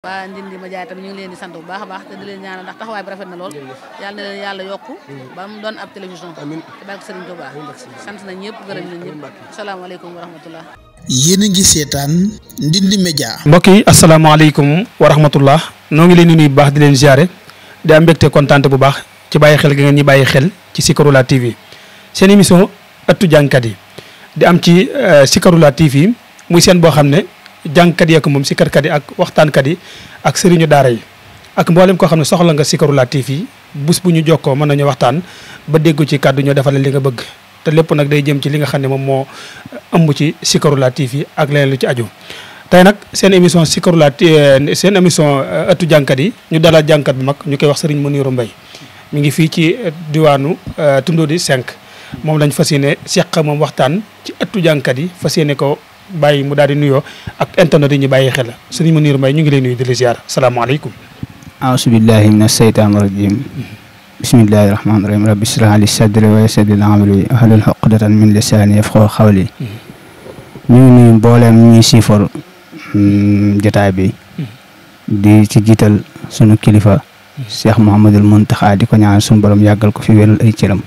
waa Ndindi Média tam ñu ngi leen di sant bu baax a baax te di leen ñaanal ndax taxawaay bi rafet na lool yàlla na leen yàlla yokku ba mu doon ab télévision te barke Serigne Touba sant nañ ñëpp gërëm nañ ñëpp asalaamaaleykum wa rahmatullah. yéen a ngi seetaan Ndindi Média. mbokk yi asalaamaaleykum wa rahmatullah noo ngi leen di nuyu bu baax di leen ziare di am mbégte kontaan bu baax ci bàyyi xel gi ngeen ñi bàyyi xel ci Zikroulahi TV seen émission ëttu jàngkat yi di am ci Zikroulahi TV muy seen boo xam ne jàngkat yi ak moom sikarkat yi ak waxtaankat yi ak sëriñu daara yi ak mboolem koo xam ne soxla nga Zikroulahi TV bés bu ñu jokkoo mën nañu waxtaan ba déggu ci kàddu ñoo defal li nga bëgg te lépp nag day jëm ci li nga xam ne moom moo ëmb ci Zikroulahi TV ak leneen lu ci aju. tey nag seen émission Zikroulahi seen émission ëttu jàngkat yi ñu dalal jàngkat bu mag ñu koy wax Serigne Mounirou Mbaye mi ngi fii ci diwaanu Tindodi 5 moom lañ fas yéene seq moom waxtaan ci ëttu jàngkat yi fas yéene ko bàyyi mu daal di nuyoo ak internet yi ñu bàyyi xel Serigne Mounirou Mbaye ñu ngi lay nuyu di la ziar salaamaaleykum. a'uuzu billahi mina shaytaani rajiim bismillahi rahmaani rahiim rabbi ishrah li sadri wa yassir li amri wahlul uqdatan min lisaani yafqahu qawli ñu ngi nuyu mbooleem ñuy siifar jotaay bi di ci jiital sunu kilifa Cheikh Mouhamadul Mountakha di ko ñaan sunu borom yàggal ko fi wéral ay cëram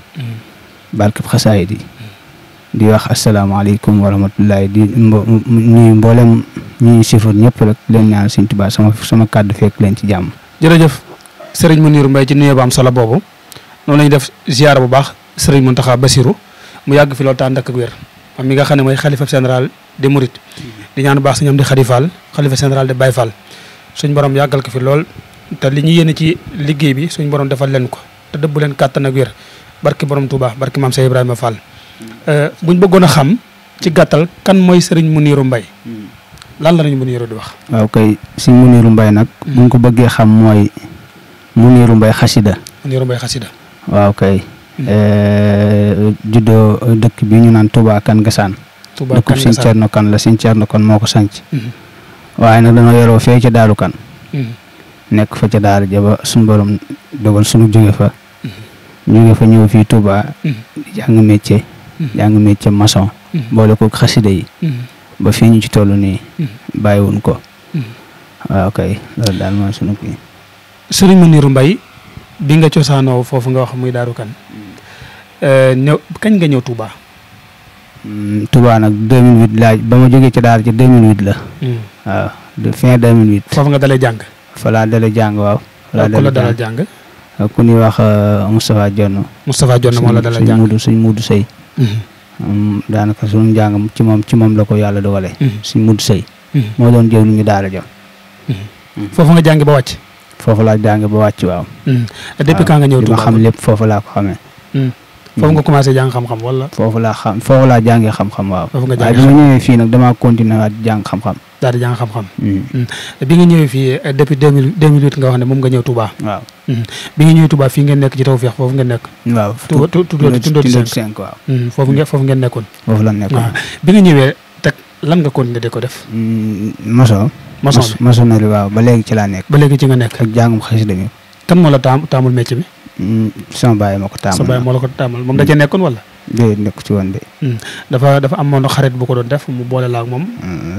barkeb xasaayid yi di wax asalaamaaleykum wa rahmatullahi di nuyu mboolem ñuy siifar ñëpp rek leen ñaan Sëriñ Tuubaa sama kàddu fekk leen ci jàmm. jërëjëf Serigne Mounirou Mbaye ci nuyoo ba am solo boobu noonu la ñuy def ziar bu baax Serigne Mountakha Bassirou mu yàgg fi loolu tànn ak wér am mi nga xam ne mooy xalifa général des Mourides di ñaan baax suñu am di Khady Fall xalifa général de Baye Fall suñ borom yàggal ko fi lool te li ñu yéene ci liggéey bi suñ borom defal leen ko te dëbbu leen kàttan ak wér barki borom Touba barki maam Cheikh Ibrahima Fall buñ bëggoon a xam ci gàttal kan mooy Serigne Mounirou Mbaye lan la nañu Mounirou di wax. waaw kay Serigne Mounirou Mbaye nag. buñ ko bëggee xam mooy Mounirou Mbaye xasida. Mounirou Mbaye xasida. waaw kay. juddoo dëkk bi ñu naan Touba Kane Gassane. Touba Kane Gassane dëkk Sëñ Thierno Kane la Sëñ Thierno Kane moo ko sanc waaye nag dañoo yoroo fee ca Daaru Kane. nekk fa ca daara ja ba suñu borom dogal suñu jóge fa. jóge fa ñëw fii Touba. jàng métier maçon. boole ko xasida yi. ba fii ñu ci toll nii. bàyyiwuñ ko. waaw kay loolu daal mooy sunu kii. Serigne Mounirou Mbaye bi nga cosaanoo foofu nga wax muy Daaru Kane ñëw kañ nga ñëw Touba. Touba nag 2008 laaj ba ma jógee ca daara ca 2008 la. waaw fin 2008. foofu nga dalee jàng. fa laa dalee jàng waaw. fa laa dalee jàng. ku ñuy wax Moustapha Dione. Moustapha Dione moo la dalee jàng suñ Mudu Sëy. daanaka suñu njàng ci moom la ko yàlla dogale. suñ Mudu Sëy. moo doon jëw ñu daara ja. foofu nga jàng ba wàcc. foofu laa jàng ba wàcc waaw. depuis quand nga ñëw Touba ma xam lépp foofu laa ko xamee. foofu nga commencé jàng xam-xam wala. foofu laa jàngee xam-xam waaw. foofu nga waaye bi ma ñëwee fii nag damaa continuer waat jàng xam-xam. daal di jàng xam-xam. bi nga ñëwee fii depuis 2008 nga wax ne moom nga ñëw Touba. waaw bi nga ñëwee Touba fii ngeen nekk ci Tawfekh foofu ngeen nekk. waaw Tindodi 5 waaw. foofu ngeen nekkoon. foofu la nekkoon waaw bi nga ñëwee teg lan nga continuer di ko def. maçonnerie waaw ba léegi ci laa nekk. ba léegi ci nga nekk. ak jàngum xasida mi. kan moo la taamul métier bi. sama baay ma ko taamal. sa baay moo la ko taamal moom da cee nekkoon wala. déedéet nekk ci woon de. dafa amoon xarit bu ko doon def mu boole la ak moom.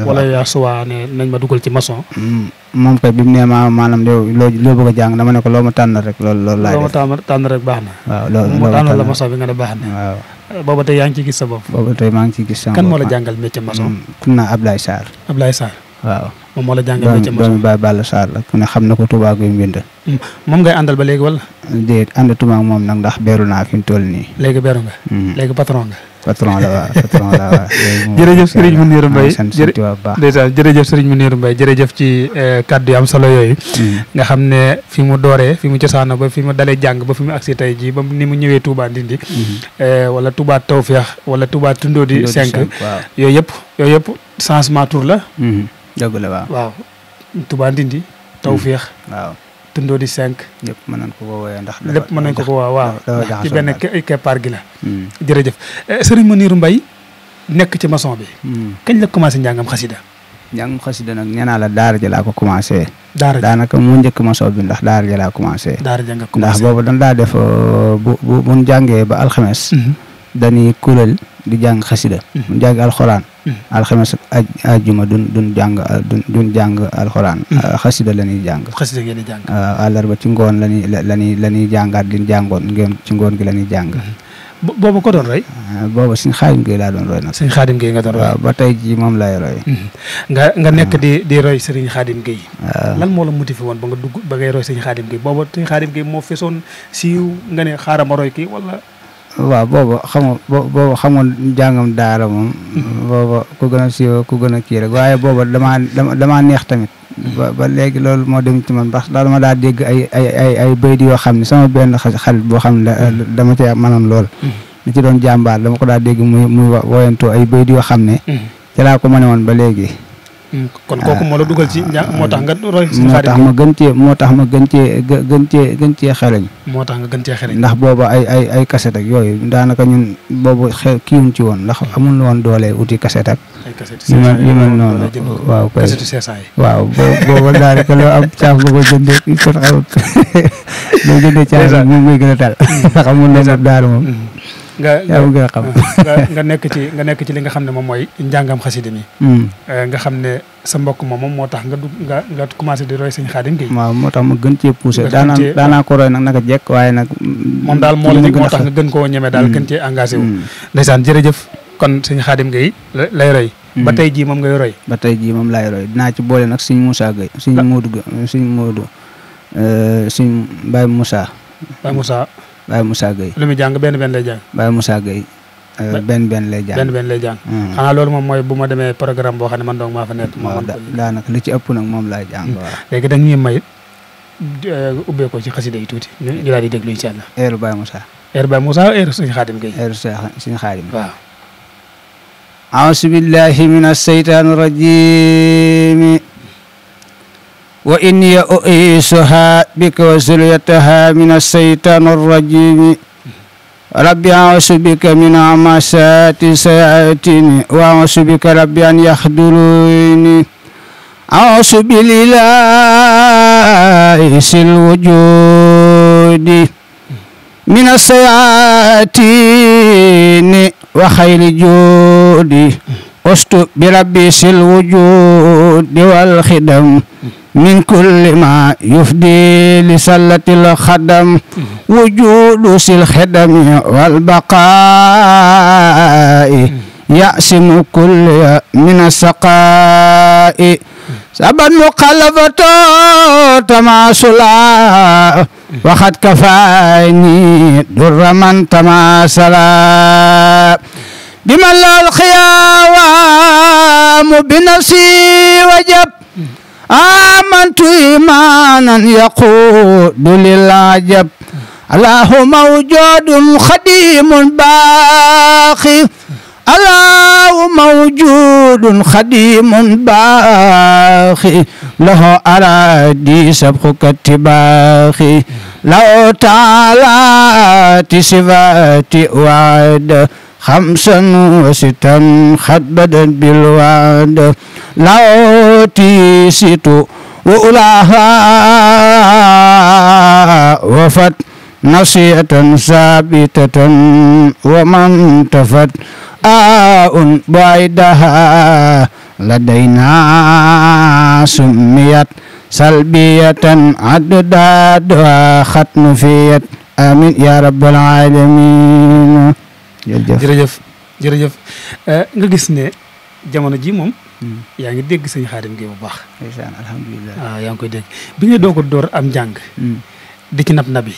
wala yaa suwaa ne nañ ma dugal ci maçon. moom kay bi mu nee maanaam loo bëgg a jàng dama ne ko loo ma tànn rek loolu laay def. loo ma tànn rek baax na. waaw loolu mu tànnal la maçon bi nga ne baax na. waaw booba tey yaa ngi ciy gis sa bopp. booba tey maa ngi ciy gis sama bopp. kan moo la jàngal métier maçon. ku naa Ablaye Sarr. Ablaye Sarr. waaw moom moo la jàngal métier maçon doomi Baye Balla Sarr la ku ne xam na ko Touba Gueye Mbind. moom ngay àndal ba léegi wala. déet àndatuma ak moom nag ndax beeru naa fi mu toll nii. léegi beeru nga. léegi patron nga. patron la waaw. jërëjëf Serigne Mounirou Mbaye jërëjëf Serigne Mounirou Mbaye jërëjëf ci kàddu yu am solo yooyu. nga xam ne fi mu dooree fi mu cosaano ba fi mu dalee jàng ba fi mu agsi tey jii ba ni mu ñëwee Touba Ndindi. wala Touba Tawfekh wala Touba Tindodi 5. yooyu yëpp changement tour la. dëgg la waaw. waaw Touba Ndindi. Tawfekh. waaw Tindodi 5. lépp mën nañ ko woowee ndax. lépp mën nañ ko waaw ci benn keppaar gi la. jërëjëf Serigne Mounirou Mbaye nekk ci maçon bi. kañ la commencé njàngam xasida. njàngam xasida nag nee naa la daara ja laa ko commencé. daanaka moo njëkk maçon bi ndax daara ja laa commencé. daara ja nga commencé ndax boobu dañ daa def bu jàngee ba alxames. dañuy kuréel di jàng xasida jàng alxuraan alxames ak àjjuma duñ jàng alxuraan xasida la ñuy jàng xasida ngeen di jàng àllarba ci ngoon la ñuy jàngaat di jàngoon ngeen ci ngoon gi la ñuy jàng boobu ko doon roy boobu Sëñ Xaadim Gueye laa doon roy nag Sëñ Xaadim Gueye nga doon roy waaw ba tey jii moom lay roy nga nekk di roy Sëriñ Xaadim Gueye lan moo la motivé woon ba nga dugg ba ngay roy Sëñ Xaadim Gueye boobu Sëñ Xaadim Gueye moo fesoon siiw nga ne xaaral ma roy kii wala waaw boobu xamoon jàngam daara moom boobu ku gën a siiw ku gën a kii rek waaye boobu damaa neex tamit ba léegi loolu moo dem ci man parce que dama daa dégg ay baydi yoo xam ne sama benn xarit boo xam ne dama cee mënoon lool li ci doon jàmbaar dama ko daa dégg muy woyantoo ay baydi yoo xam ne ci laa ko mëne woon ba léegi kon kooku moo la dugal ci moo tax nga roy moo tax ma gën cee xeleñ moo tax nga gën cee xeleñ ndax booba ay kaset ak yooyu daanaka ñun boobu kiiwuñ ci woon ndax amul woon doole uti kaset ak yu mel noonu waaw koy waaw booba daanaka loo am caaf nga ko jëndee kon xamut loo jëndee caaf moom muy gën a tal ndax amul loolu daara moom nga nekk ci li nga xam ne moom mooy njàngam xasida mi nga xam ne sa mbokk moom moo tax nga commencé di roy Sëñ Xaadim Gueye waaw moo tax ma gën cee poussé daanaa ko roy nag naka jekk waaye nag moom daal moo la jëkk moo tax nga gën koo ñeme daal gën cee engagé wu ndeysaan jërëjëf kon Sëñ Xaadim Gueye lay roy ba tey jii moom ngay roy ba tey jii moom laay roy dinaa ci boole nag Sëñ Moussa Gueye Sëñ Modou Sëñ Baye Moussa Baye Moussa Gueye lu muy jàng benn lay jàng Baye Moussa Gueye benn lay jàng lay jàng xanaa loolu moom mooy bu ma demee programme boo xam ne man donc maa fa nekk daanaka li ci ëpp nag moom laay jàng waaw léegi da ñuy may ubbee ko ci xasida yi tuuti ñu daal di déglu incha allah eeru Baye Moussa eeru Sëñ Xaadim Gueye eeru Sëñ Xaadim waaw a'uuzu billahi minash shaytaanir rajiim wa inni u'iisuhaa bika wa zurriyyatahaa mina shaytaani rajiim rabbi a'uuzu bika min hamazaati shayaatiin wa a'uuzu bika rabbi an yahduruuni a'uuzu billaahi sil wujuudi mina shayaatiin wa xayri juudi ustu bi rabbi sil wujuudi wal xidam min kulli ma yufdi li sallatil xadam wujudu sil xidami wal baqaa'i yasimu kulli min saqaa'i sabat muxalafato tamasula waxat kafaani durra man tamasala bima lal xiyaamu bi nafsi wajab آمنت إيمانا يقود للعجب الله موجود خديم باقي الله موجود خديم باقي له أرادي سبق اتباقي لو تعالى صفات وعد خمسا وستا خددا بالوعد لو تيسيت وأولاها وفت نصيحة ثابتة ومن تفت بعيدها لدينا سميت سلبية عددها ختم فيت آمين يا رب العالمين jërëjëf nga gis ne jamono ji moom yaa ngi dégg Sëñ Xaadim Gueye bu baax alhamdulilah waaw yaa ngi koy dégg bi nga doog a door am njàng di ci nabi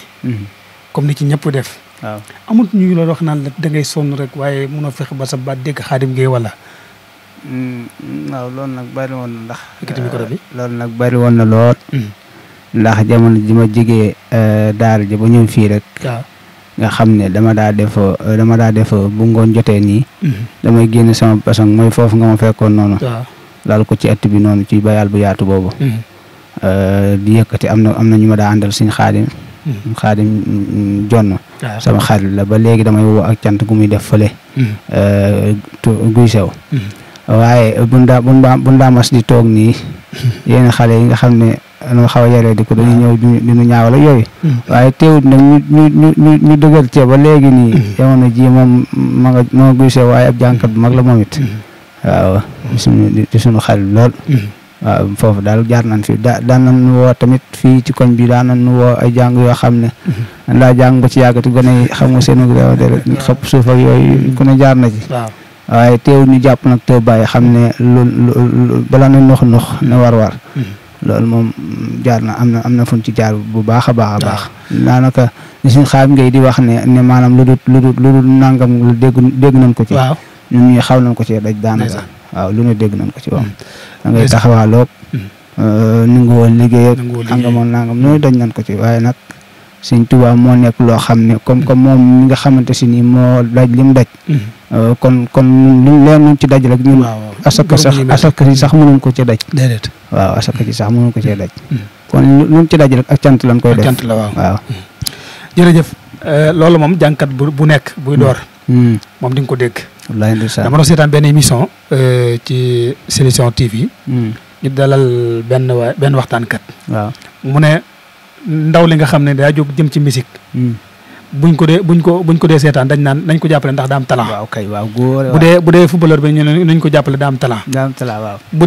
comme ni ci ñëpp def waaw amut ñu la wax naan la da ngay sonn rek waaye mënoo fexe ba sa baat dégg Xaadim Gueye wala waaw loolu nag bari woon na ndax yëkkati micro bi loolu nag bari woon na lool ndax jamono ji ma jigee daara ji ba ñëw fii rek waaw nga xam ne dama daa def bu ngoon jotee nii damay génn sama basang mooy foofu nga ma fekkoon noonu laal ko ci ëtt bi noonu ci bayal bu yaatu boobu di yëkkati am na ñu ma daa àndal Sëñ Xaadim jonn sama xarit la ba léegi damay woo ak cant gu muy def fële guy sew waaye buñ daa mas di toog nii yéen xale yi nga xam ne dañoo xaw a yaree di ko dañuy ñëw di ñu ñaawal ak yooyu waaye teewut nag ñu dëgër cee ba léegi nii jamono ji moom ma nga gisee waaye ab jànkat bu mag la moom it waaw di suñu xarit lool waaw foofu daal jaar nañ fi daan nañ woo tamit fii ci koñ bi daan nañ woo ay jàng yoo xam ne dañ laa jàng ba ci yàggati gone yi xam nga seen réew de rek xëpp suuf ak yooyu ku ne jaar na ci waaye teewut ñu jàpp nag te bàyyi xam ne lu bala na nox ne war loolu moom jaar na am na fuñ ci jaar bu baax a baax daanaka ni suñ xaam ngay di wax ne maanaam lu dul nangam lu dégg nañ ko ci ñun ñi xaw nañ ko ci daj daanaka waaw lu ne dégg nañ ko ci moom da ngay taxawaaloog ni nga woon liggéey ak nangam noonu daj nañ ko ci waaye nag Sëñ Tuubaa moo nekk loo xam ne comme moom mi nga xamante si ni moo daj lim daj kon lu leen luñ ci daj rek ñun asaka si sax mënuñ ko ci daj waaw asaka si sax mënuñ ko ci daj kon luñ ci daj rek ak cant lañ koy def cant la waaw jërëjëf loolu moom jànkat bu nekk buy door moom di nga ko dégg wallaay ndeysaan dama doon seetaan benn émission ci Solution TV ñu dalal benn waxtaankat waaw mu ne ndaw li nga xam ne daa jóg jëm ci musique buñ ko dee seetaan dañ naan nañ ko jàppale ndax daa am talent waaw kay waaw góor bu dee footballeur bi ñu ne nañ ko jàppale daa am talent waaw bu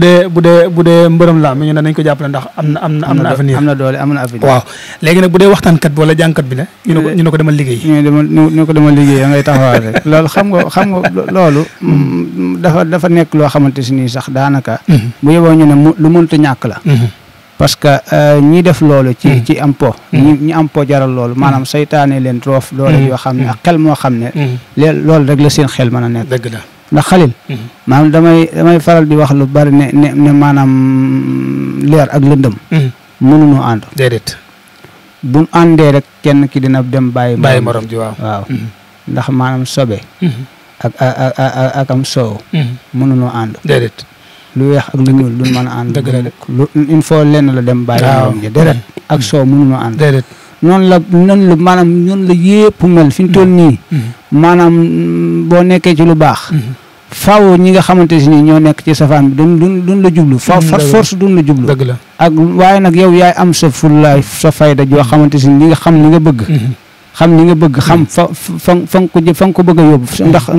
dee mbërëm la mi ñu ne nañ ko jàppale ndax am na avenir am na doole am na avenir waaw léegi nag bu dee waxtaankat bi wala jàngkat bi ne ñu ne ko demal liggéey ñu ko demal liggéey da ngay taxawaal rek loolu xam nga loolu dafa nekk loo xamante si nii sax daanaka bu yeboo ñu ne lu mënta ñàkk la parce que ñi def loolu ci am po ñi am po jaral loolu maanaam saytaane leen roof doole yoo xam ne ak xel moo xam ne loolu rek la seen xel mën a nekk dëgg la ndax xalil maanaam damay faral di wax lu bari ne maanaam leer ak lëndëm mënuñoo ànd déedéet bu àndee rek kenn ki dina dem bàyyi morom ji waaw ndax maanaam sobe ak am soow mënuñoo ànd déedéet lu weex ak lu ñuul duñ mën a ànd dëgg la il faut lenn la dem bàyyi morom ji deret ak soow mënuñoo ànd déedéet noonu la maanaam noonu la yépp mel fi ñu toll nii maanaam boo nekkee ci lu baax faaw ñi nga xamante si nii ñoo nekk ci safaan bi duñ la jublu faaw far force duñ la jublu dëgg la ak waaye nag yow yaay am sa fullaay sa fayda joo xamante si ni nga xam li nga bëgg xam li nga bëgg xam fa nga ko bëgg a yóbbu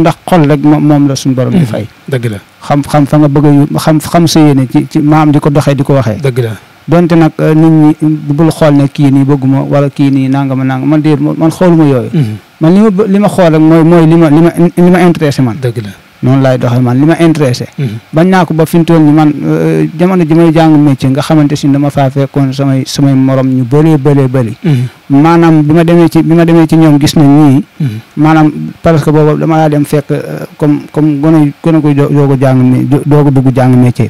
ndax xol rek moom la suñu borom di fay dëgg la xam fa nga bëgg a yóbbu xam sa yéene ci maam di ko doxee di ko waxee dëgg la donte nag nit ñi bul xool ne kii nii bëgguma wala kii nii nangama man déet man xooluma yooyu man li ma xool rek mooy li ma intéressé man dëgg la noonu laay doxee man li ma intéressé bañ naa ko ba fi mu toll nii man jamono ji may jàng métier nga xamante si dama faa fekkoon samay morom ñu bëri maanaam bi ma demee ci ñoom gis na ñii maanaam parce que boobu dama laa dem fekk comme gone koy dooga dugg jàng métier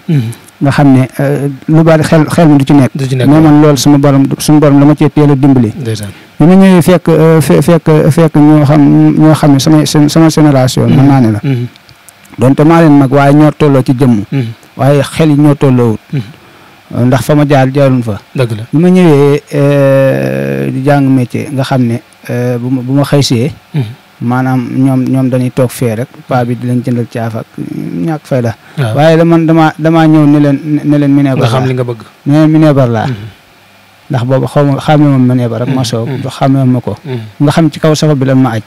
nga xam ne lu bari xel mi du ci nekk mais man loolu suñu borom dama cee teel a dimbali bi ma ñëwee fekk ñoo xam ne sama génération mën naa ne la donte maa leen mag waaye ñoo tolloo ci jëmm waaye xel yi ñoo tolloowut ndax fa ma jaarun fa dëgg la bi ma ñëwee di jàng métier nga xam ne bu ma xëysee maanaam ñoom dañuy toog fee rek paa bi di leen jëndal caaf ak ñàkk fay la waaye man damaa ñëw ne leen mineebar nga xam li nga bëgg ne leen mineebar laa ndax boobu xamee moom mineebar rek ma soog xamee ma ko nga xam ci kaw safa bi lan ma aj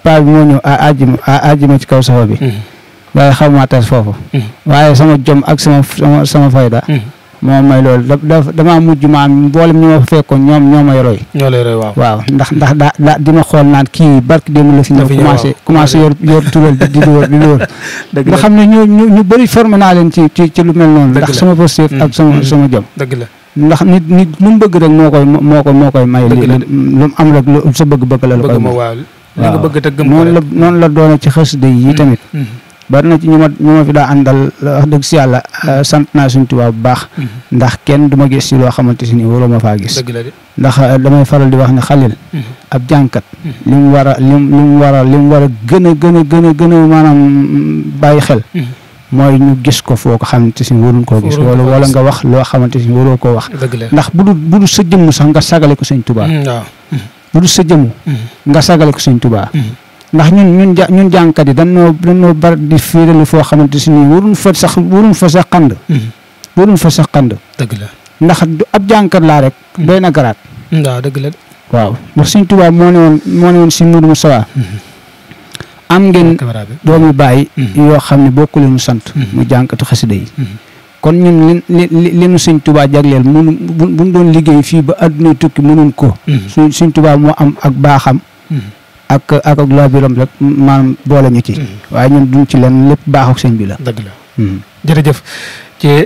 paa bi moo ñëw aji ma ci kaw safa bi waaye xaw maa tas foofu waaye sama jom ak sama fayda moo may loolu damaa mujj maam mboolem ñi ma fa fekkoon ñoo may roy ñoo lay roy waaw ndax daa di ma xool naan kii barki démb la fi ñëw commencé yor tural di wër nga xam ne ñu bëri formé naa leen ci lu mel noonu ndax sama posture ak sama jom dëgg la ndax nit lu mu bëgg rek moo koy may lu mu am rek sa bëgg-bëgg la koy may waaw nga bëgg te gëm noonu la doone ci xasida yi tamit bari na ci ñu ma fi daa àndal wax dëgg si yàlla sant naa suñu Tuubaa bu baax ndax kenn du ma gis si loo xamante si ni waroo ma faa gis ndax damay faral di wax ne xalil ab jànkat li mu war a gën a maanaam bàyyi xel mooy ñu gis ko foo ko xamante si waruñ koo gis wala nga wax loo xamante si waroo koo wax ndax bu dul sa jëmm sax nga sagale ko sëñ Tuubaa bu dul sa jëmm nga sagale ko sëñ Tuubaa ndax ñun jàngkat yi dañoo bari di fiiralu foo xamante si nii waruñ fa sax xand dëgg la ndax ab jàngkat laa rek doy na garaat. waaw dëgg la. waaw ndax Sëñ Tuubaa moo ne woon si Mourou Moussa am ngeen doomi bàyyi yoo xam ne bokku leen sant mu jànkatu xasida yi kon ñun li nu Sëñ Tuubaa jagleel mënu buñ doon liggéey fii ba adduna tukki mënuñ ko Sëñ Tuubaa moo am ak baaxam ak laabiram rek maanaam boole ñu ci waaye ñun duñ ci leen lépp baaxuk sëñ bi la dëgg la jërëjëf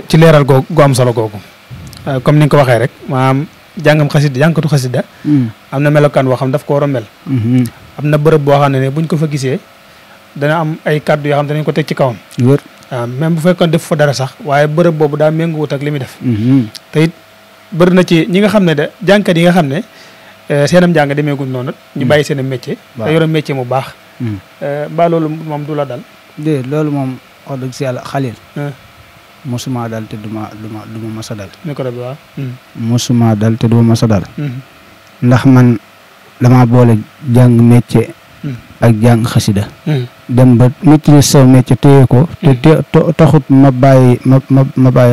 ci leeral googu gu am solo googu comme ni nga ko waxee rek maanaam jàngam xasida jànkatu xasida am na melokaan boo xam daf ko war a mel am na bërëb boo xam ne buñ ko fa gisee dana am ay kàddu yoo xam danañ ko teg ci kawam wër waaw même bu fekkoon def fa dara sax waaye bërëb boobu daa méngoowut ak li muy def te it bëri na ci ñi nga xam ne de jànkat yi nga xam ne seenam jàng demeeguñ noonu ñu bàyyi seen métier te yore métier mu baax mbaa loolu moom du la dal de loolu moom wax dëgg si yàlla Xalil mosuma dal te duma masa dal micro bi waaw mosuma dal te duma masa dal ndax man dama boole jàng métier ak jàng xasida dem ba maîtriser sa métier téye ko te taxut ma bàyyi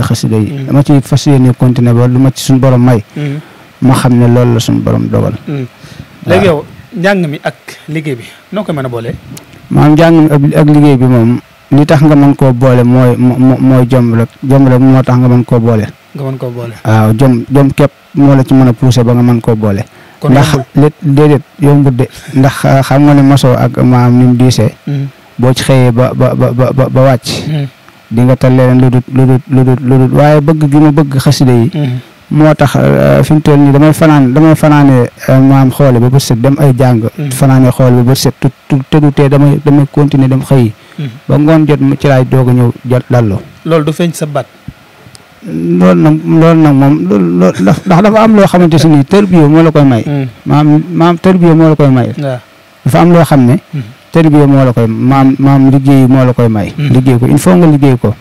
xasida yi dama ci fas yéene continuer ba lu ma ci suñu borom may ma xam ne loolu la suñu borom dogal léegi yow njàng mi ak liggéey bi noo koy mën a boolee maanaam njàng mi ak liggéey bi moom li tax nga mën koo boole mooy jom rek moo tax nga mën koo boole waaw jom képp moo la ci mën a pousser ba nga mën koo boole ndax déedéet yombut de ndax xam nga ne mosoo ak maam ni mu diisee boo ci xëyee ba wàcc di nga tal leneen lu dut waaye bëgg gi ma bëgg xasida yi moo tax fi mu toll nii damay fanaane maam xoole ba bët set dem ay jàng fanaane xoole ba bët set te du tee damay continuer dem xëy ba ngoon jot ci laay doog a ñëw jot dallo loolu du feeñ sa baat loolu nag moom loolu ndax dafa am loo xamante si nii tërbiyo moo la koy may maam tërbiyo moo la koy may dafa am loo xam ne tërbiyo moo la koy maam liggéey moo la koy may liggéey ko il faut nga liggéey ko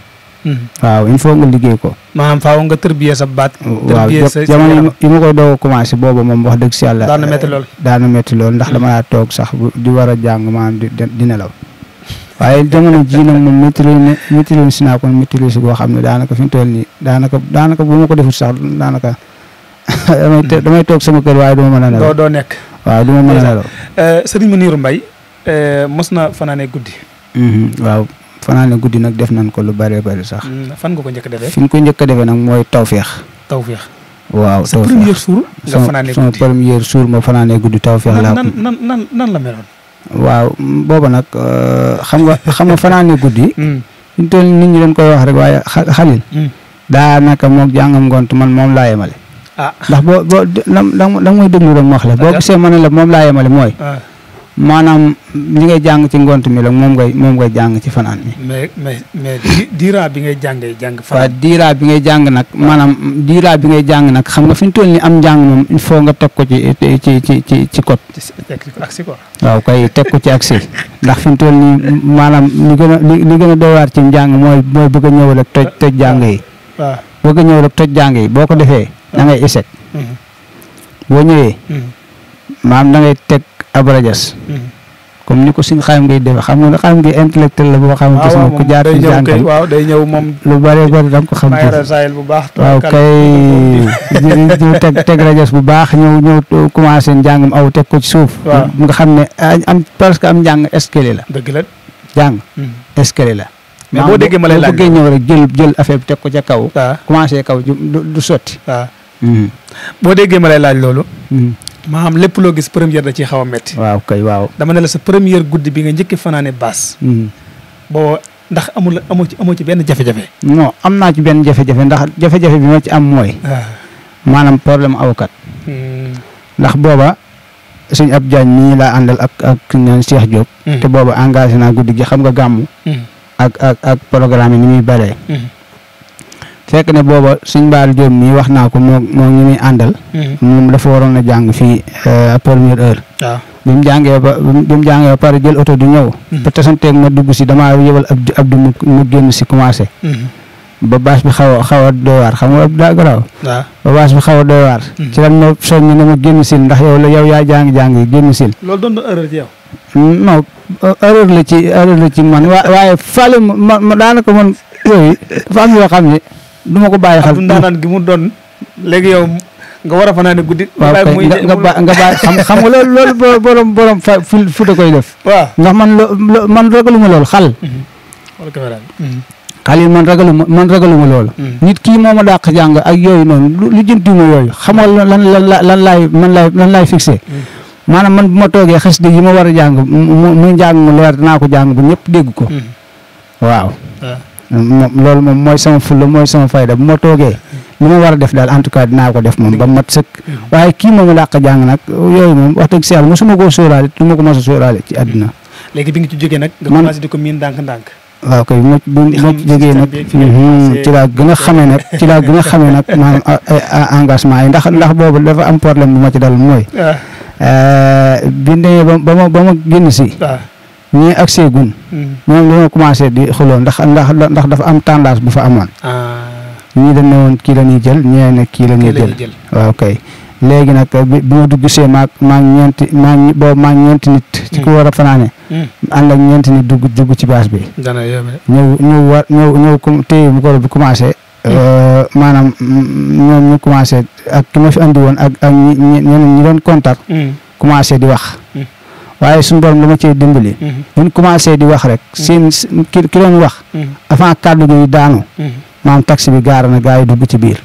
waaw il faut nga liggéey ko maanaam faaw nga tërbiye sa baat waaw jamono yi ma koy doog a commencé boobu moom wax dëgg si yàlla daana métti lool ndax dama daa toog sax di war a jàng maanaam di nelaw waaye jamono ji nag moom maîtrise si naa ko maîtrise boo xam ne daanaka fi mu toll nii daanaka bu ma ko defut sax daanaka damay toog sama kër waaye du ma mën a nelaw doo nekk waaw du ma mën a nelaw Sëriñ Mounirou Mbaye mos na fanaane guddi waaw fanaane guddi nag def nañ ko lu bëree bëri sax fan nga ko njëkk a defee fi ñu ko njëkk a defee nag mooy tawféex waaw sa premier jour nga fanaane guddi sama premier jour ma fanaane guddi tawféex laa ko nan la meloon waaw booba nag xam nga fanaane guddi ñu toll nit ñi dañ koy wax rek waaye Xalil daanaka moog jàngam ngont man moom laa yemale ndax boo da ngay déglu rek ma wax la boo gisee ma ne la moom laa yemale mooy maanaam li ngay jàng ci ngont mi la moom ngay jàng ci fanaan mi mais diira bi ngay jàng waaw diira bi ngay jàng nag maanaam diira bi ngay jàng nag xam nga fi ñu toll ni am njàng moom il faut nga teg ko ci code waaw kay teg ko ci accès ndax fi ñu toll ni maanaam li gën a doy waar ci njàng mooy bëgg a ñëw rek toj jàng yi bëgg a ñëw rek toj jàng yi boo ko defee da ngay échec boo ñëwee maam da ngay teg abrajas comme ni ko suñu xayma ngay def xam nga xam nga intellectuel la boo xamante ne ku jaar ci jànkam waaw day ñëw moom lu bëree bëri da nga ko xam bu baax waaw kay ñu teg rajas bu baax ñëw commencé njàngam aw teg ko ci suuf nga xam ne am presque am njàng escalier la dëgg la jàng escalier la mais boo déggee ma lay laaj bëggee ñëw rek jël affaire bi teg ko ca kaw commencé kaw du sotti boo déggee ma lay laaj loolu maanaam lépp loo gis première da ciy xaw a métti. waaw kay waaw. dama ne la sa première guddi bi nga njëkk fanaane baas. boo ndax amoo ci benn jafe-jafe. non am naa ci benn jafe-jafe ndax jafe-jafe bi ma ci am mooy. maanaam problème awkat. ndax booba suñ ab jaañ nii laa àndal ak ñaan Cheikh Diop. te booba engagé naa guddi gi xam nga gàmmu. ak programme yi ni muy baree. fekk ne booba suñ baal Diop mii wax naa ko moo ñu muy àndal moom dafa waroon a jàng fii première heure bi mu jàngee ba pare jël oto di ñëw ba tasanteeg ma dugg si damaa yëbal Abdou mu génn si commencé ba baas bi xaw a doy waar xam nga daa garaaw ba baas bi xaw a doy waar ci lan ma soññ ne ma génn sil ndax yow yaa jàng yi génn sil loolu doon na erreur ci yow non erreur la ci man waaye fale ma daanaka man yooyu dafa am yoo xam ne du ma ko bàyyi xel ndaanaan gi mu doon léegi yow nga war a fanaane guddi. waaw kay nga bàyyi xam nga loolu borom fu da koy def. waaw ndax man ragaluma loolu xal. xal yi man ragaluma loolu. nit kii moo ma dàq jàng ak yooyu noonu lu jëntiwuma yooyu xamal lan laay fixé. maanaam man bu ma toogee xasida yi ma war a jàng muy njàng mu leer dinaa ko jàng bu ñëpp dégg ko. waaw. loolu moom mooy sama fulla mooy sama fayda bu ma toogee li ma war a def daal en tout cas dinaa ko def moom ba mat sëkk. waaye kii moom a dàq jàng nag yooyu moom wax dëgg si yàlla mosuma koo sóoraale du ma ko mos a sóoraale ci àddina. léegi bi nga ci jógee nag. nga commencé di ko miin ndànk-ndànk. waaw kay bu ma ci jógee nag ci laa gën a xamee nag maanaam engagement yi ndax boobu dafa am problème bu ma ci dal mooy. bi ndee ba ma génn si. ñii ak seegun. ñoom dañoo commencé di xuloo ndax dafa am tendance bu fa amoon. ñii dañ ne woon kii la ñuy jël ñee ne kii la ñuy jël. waaw kay léegi nag bi ma dugg see maa ñeenti nit. ci ku war a fanaane. ànd ak ñeenti nit dugg ci baas bi. ñëw téye micro bi commencé. maanaam ñoom ñu commencé ak ki ma fi andi woon ak ñeneen ñi doon contact. commencé di wax. waaye suñu borom dama cee dimbali. buñ commencé di wax rek seen ki doon wax. avant kàddu gi daanu. maam taxi bi gaara na gaa yi dugg ci biir.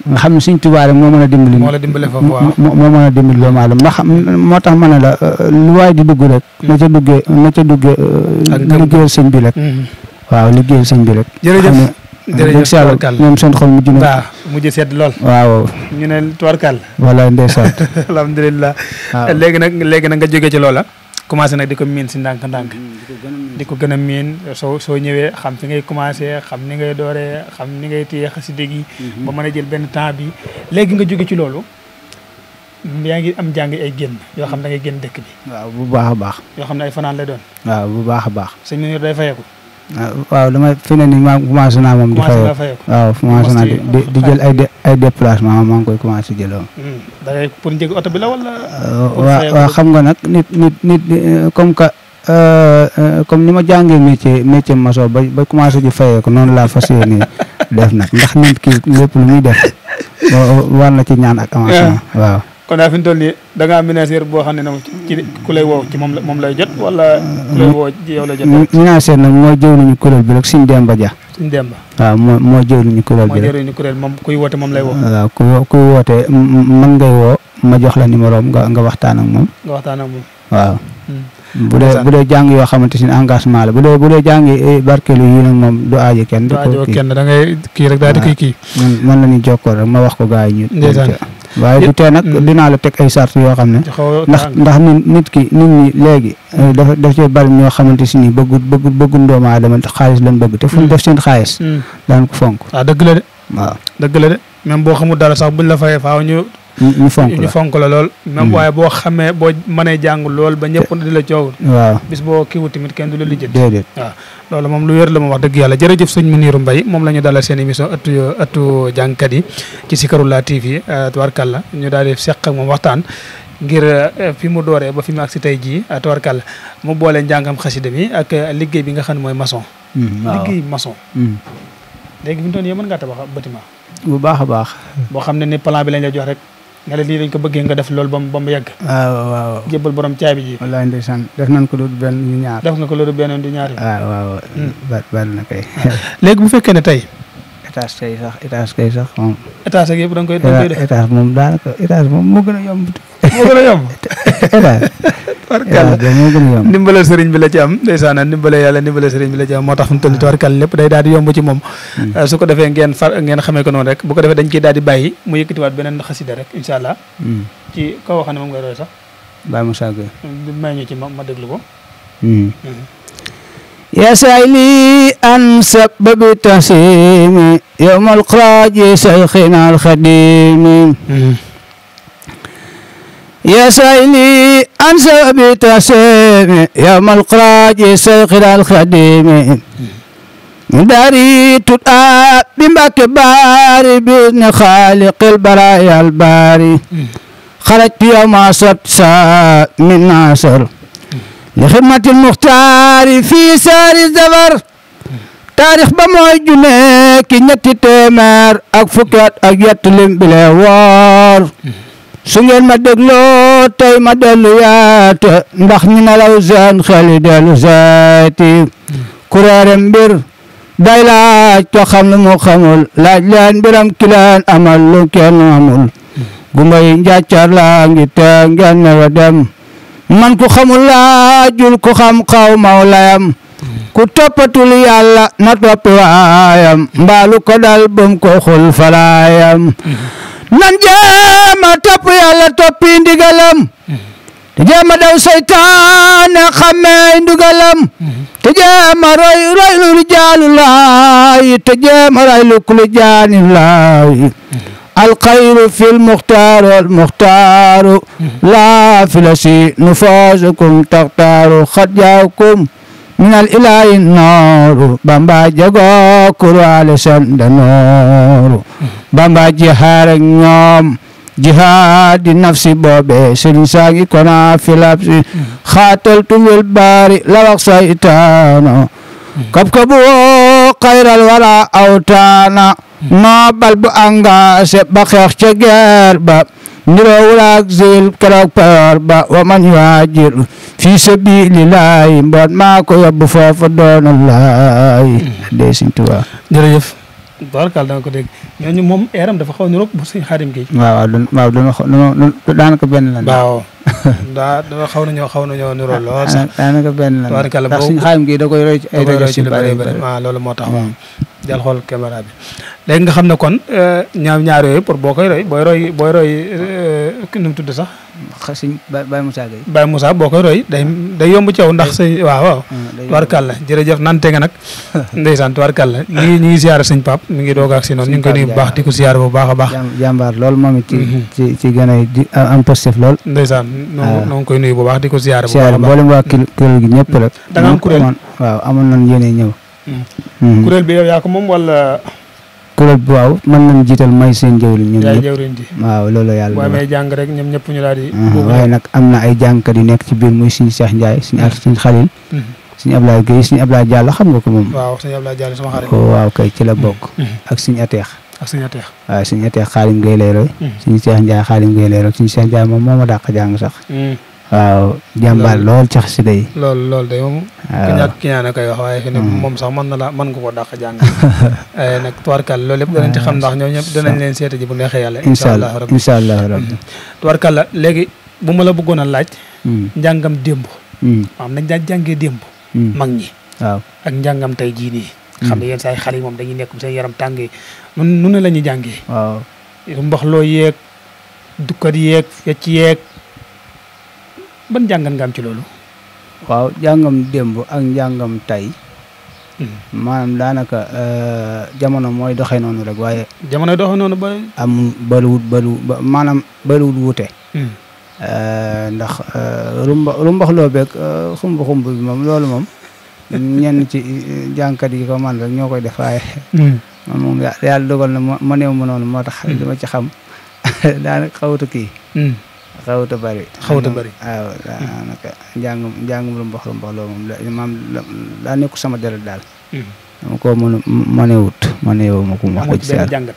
nga xam ne suñ tubaab rek moo mën a dimbali. moo la dimbale foofu waaw moo mën a dimbali doomu aadama ndax moo tax ma ne la lu waay di dugg rek. na ca duggee. liggéeyal sëñ bi rek. waaw liggéeyal sëñ bi rek. jërëjëf tubarkal ñoom seen xol mujj na. waaw mujj sedd lool. waaw ñu ne tubarkal. wala ndeysaan. alhamdulilah. waaw léegi nag nga jógee ci loola. commencé nag di ko miin si ndànk-ndànk. di ko gën a miin soo ñëwee xam fi ngay commencé xam ni ngay dooree xam ni ngay téye xasida gi. ba mën a jël benn temps bi. léegi nga jóge ci loolu. yaa ngi am jàng ay génn yoo xam da ngay génn dëkk bi. waaw bu baax a baax. yoo xam ne ay fanaan lay doon. waaw bu baax a baax. sëñ Mounir day fayeeku. waaw dama fi ne nii maa commencé naa moom. di fayeeku waaw commencé naa di jël ay déplacement maa ngi koy commencé jëloon. da ngay pour njëg oto bi la wala. waaw xam nga nag nit comme que comme ni ma jàngee métier maçon ba commencé di fayeeku noonu laa fas yéene def nag ndax nit ki lépp lu muy def war na ci ñaan ak avancement waaw. kon daal fi ñu toll nii da ngaa ministère boo xam ne nag ci ku lay woo ci moom lay jot wala ku lay woo ci yow lay jot. ministère nag mooy jëw nañu kuréel bi rek Sëñ Demba Dia. Sëñ Demba. waaw moo jëw nañu kuréel bi rek. moo jëw nañu kuréel moom kuy woote moom lay woo. waaw kuy woote mën ngay woo ma jox la numéro am nga waxtaan ak moom. nga waxtaan ak moom. waaw. bu dee jàng yoo xamante si engagement la bu dee jàngi barkeelu yi nag moom du aajo kenn. du aajo kenn da ngay kii rek daal di koy kii. man la ñuy jokkoo rek ma wax ko gars yi ñu. waaye du tee nag dinaa la teg ay sart yoo xam ne ndax nit ñi léegi daf cee bari ñoo xamante si ni bëggu doomu aadama xaalis lañ bëgg te fu ñu def seen xaalis daan ko fonk. waaw dëgg la de. waaw dëgg la de même boo xamul dara sax buñ la fayee faaw ñu fonk la lool. même waaye boo xamee boo mënee jàng lool ba ñëpp di la coow. waaw bis boo kiiwu tamit kenn du la lijjanti. déedéet waaw loolu moom lu wér la ma wax dëgg yàlla jërëjëf sëñ Mounirou Mbaye moom la ñu dalal seen émission ëttu jàngkat yi ci Zikroulahi TV tubarkalla ñu daal di seq ak moom waxtaan ngir fi mu dooree ba fi mu agsi tey jii tubarkalla mu boole njàngam xasida mi ak liggéey bi nga xam ne mooy maçon. liggéey maçon. léegi fi mu toll nii mën ngaa tabax bâtiment bu baax a baax. boo xam ne ni plan bi lañ la jox rek nga ne lii dañ ko bëggee nga def loolu ba mu yegg. waaw. jébbal borom caabi ji. wallaahi ndeysaan def nañ ko lu benn du ñaar. def nga ko lu benn du ñaar. waaw. bari na kay. léegi bu fekkee ne tey. étage kay sax moom. étage ak yëpp da nga koy def. étage moom daanaka étage moom moo gën a yomb. moo gën a yomb. étage. moo gën a yomb. ndimbalal sëriñ bi la ci am ndeysaan ndimbale yàlla ndimbale sëriñ bi la ci am moo tax fu mu toll tubarkal lépp day daal di yomb ci moom. su ko defee ngeen xamee ko noonu rek bu ko defee dañ ciy daal di bàyyi mu yëkkatiwaat beneen xasida rek incha allah. ci kaw xam ne moom ngay roy sax. Baye Moussa Gueye. may ñu ci ma déglu ko. يا سائلي عن سبب تسيمي يوم الخراج شيخنا الخديم يا سائلي عن سبب تسيمي يوم الخراج شيخنا الخديم داري تدعى بمبك باري بإذن خالق البرايا الباري خرجت يوم سبت من ناصر لخدمة المختار في سار الزبر taarix ba mooy junne ki ñetti téeméer ak fukki at ak yett lim bile woor su ngeen ma dégloo tey ma dellu yaate ndax ñu nelaw seen xel yi dellu seeti kuréere mbir day laaj ko xam lu mu xamul laaj leen mbiram ki leen amal lu kenn amul gumba yi njàccar laa ngi te ngeen newa dem man ku xamul laajul ku xam xaw mawlayam ku toppatul yàlla na toppi waayam mbaalu ko dal bum ko xul falaayam nan jéema topp yàlla toppi ndigalam te jéema daw seytaane xammee ndugalam te jéema roy lu rijaalu laay te jéema roy lu kulu jaani laay alxayru fil muxtaaru al muxtaaru laa filasi nufaasukum taxtaaru xat jaawkum minal ilaahi nooru bamba jago kurwaale sanda nooru bamba jihaar ak ñoom jihaadi nafsi boobe sëriñ saagi kona filapsi xaataltu wil baari la wax saytaano kab-kabu xayral wara awtaana noobal bu engagé ba xeex ca guerre ba niroowul ak zil keroog payoor ba wa man yuhaajir fi sabilillahi mboot maa ko yóbbu foofa doona laay dee Sëñ Tuubaa jërëjëf barkal da nga ko dégg ñooñu moom eeram dafa xaw a niroog bu Sëñ Xaadim Géey waaw daanaka benn lan waaw dafa xaw nañoo niroo lool sax daanaka benn lan barkal ndax Sëñ Xaadim Géey da koy roy ci ay rajo ci bari waaw loolu moo tax waaw jël xool caméra bi léegi nga xam ne kon ñaar yooyu pour boo koy roy booy roy nu mu tudd sax Sëñ Baye Moussa Gueye Baye Moussa boo koy roy day yomb ci yow ndax sëñ waaw tubaarkàlla jërëjëf nante nga nag ndeysaan tubaarkàlla ñi ngi siyaare sëñ Pape mi ngi doog ak si noonu ñu ngi koy nuyu bu baax di ko siyaare bu baax a baax jàmbaar lool moom it ci gën a am positif lool ndeysaan noo ngi koy nuyu bu baax di ko siyaare bu baax siyaare mboolem waa kuréel gi ñëpp rek da nga am kuréel waaw amoon nañ yéene ñëw kuréel bi yow yaa ko moom wala kuréel bi waaw mën nañ jiital may seen jëwriñ ñoom ñëpp jëwriñ ji waaw loolu yàlla boo amee jàng rek ñoom ñëpp ñu daal di waaye nag am na ay jàngkat yu nekk ci biir muy Sëñ Cheikh Ndiaye Sëñ Xalil Sëñ Ablaye Gueye Sëñ Ablaye Diallo xam nga ko moom waaw Sëñ Ablaye Diallo sama xarit waaw kay ci la bokk ak Sëñ Ateex waaw Sëñ Ateex Xaalim Gueye lay roy Sëñ Cheikh Ndiaye Xaalim Gueye lay roy Sëñ Cheikh Ndiaye moom moo ma dàq jàng sax waaw jàmbaar lool ci xasida yi loolu day moom ki ñaan koy wax waaye fi ne moom sax mën nga ko dàq jàng nag tubarkal loolu lépp danañ ci xam ndax ñoo ñëpp danañ leen seeta ji bu neexee yàlla incha allah rabbi tubarkal la léegi bu ma la bëggoon a laaj njàngam démb maanaam nañ daan jàngee démb mag ñi waaw ak njàngam tey jii nii xam ne yenn saa xale yi moom dañuy nekk bu seen yaram tàngee nu ne la ñuy jàngee waaw mbaxloo yeeg dukkat yeeg fecc yeeg ban jàngan nga am ci loolu waaw jàngam démb ak njàngam tey maanaam daanaka jamono mooy doxee noonu rek waaye jamono doxee noonu ba amul maanaam bëriwul wuute ndax rumbaxloo beeg xumb bi moom loolu moom ñenn ci jàngkat yi ko man rek ñoo koy def waaye moom yàlla dogal na ma néew ma noonu moo tax li ma ci xam daanaka xawuta kii xawuta bëri waaw daanaka njàngum rumbaxloo moom maam daa nekku sama deret daal dama ko mënewu ma ko wax dëgg si yàlla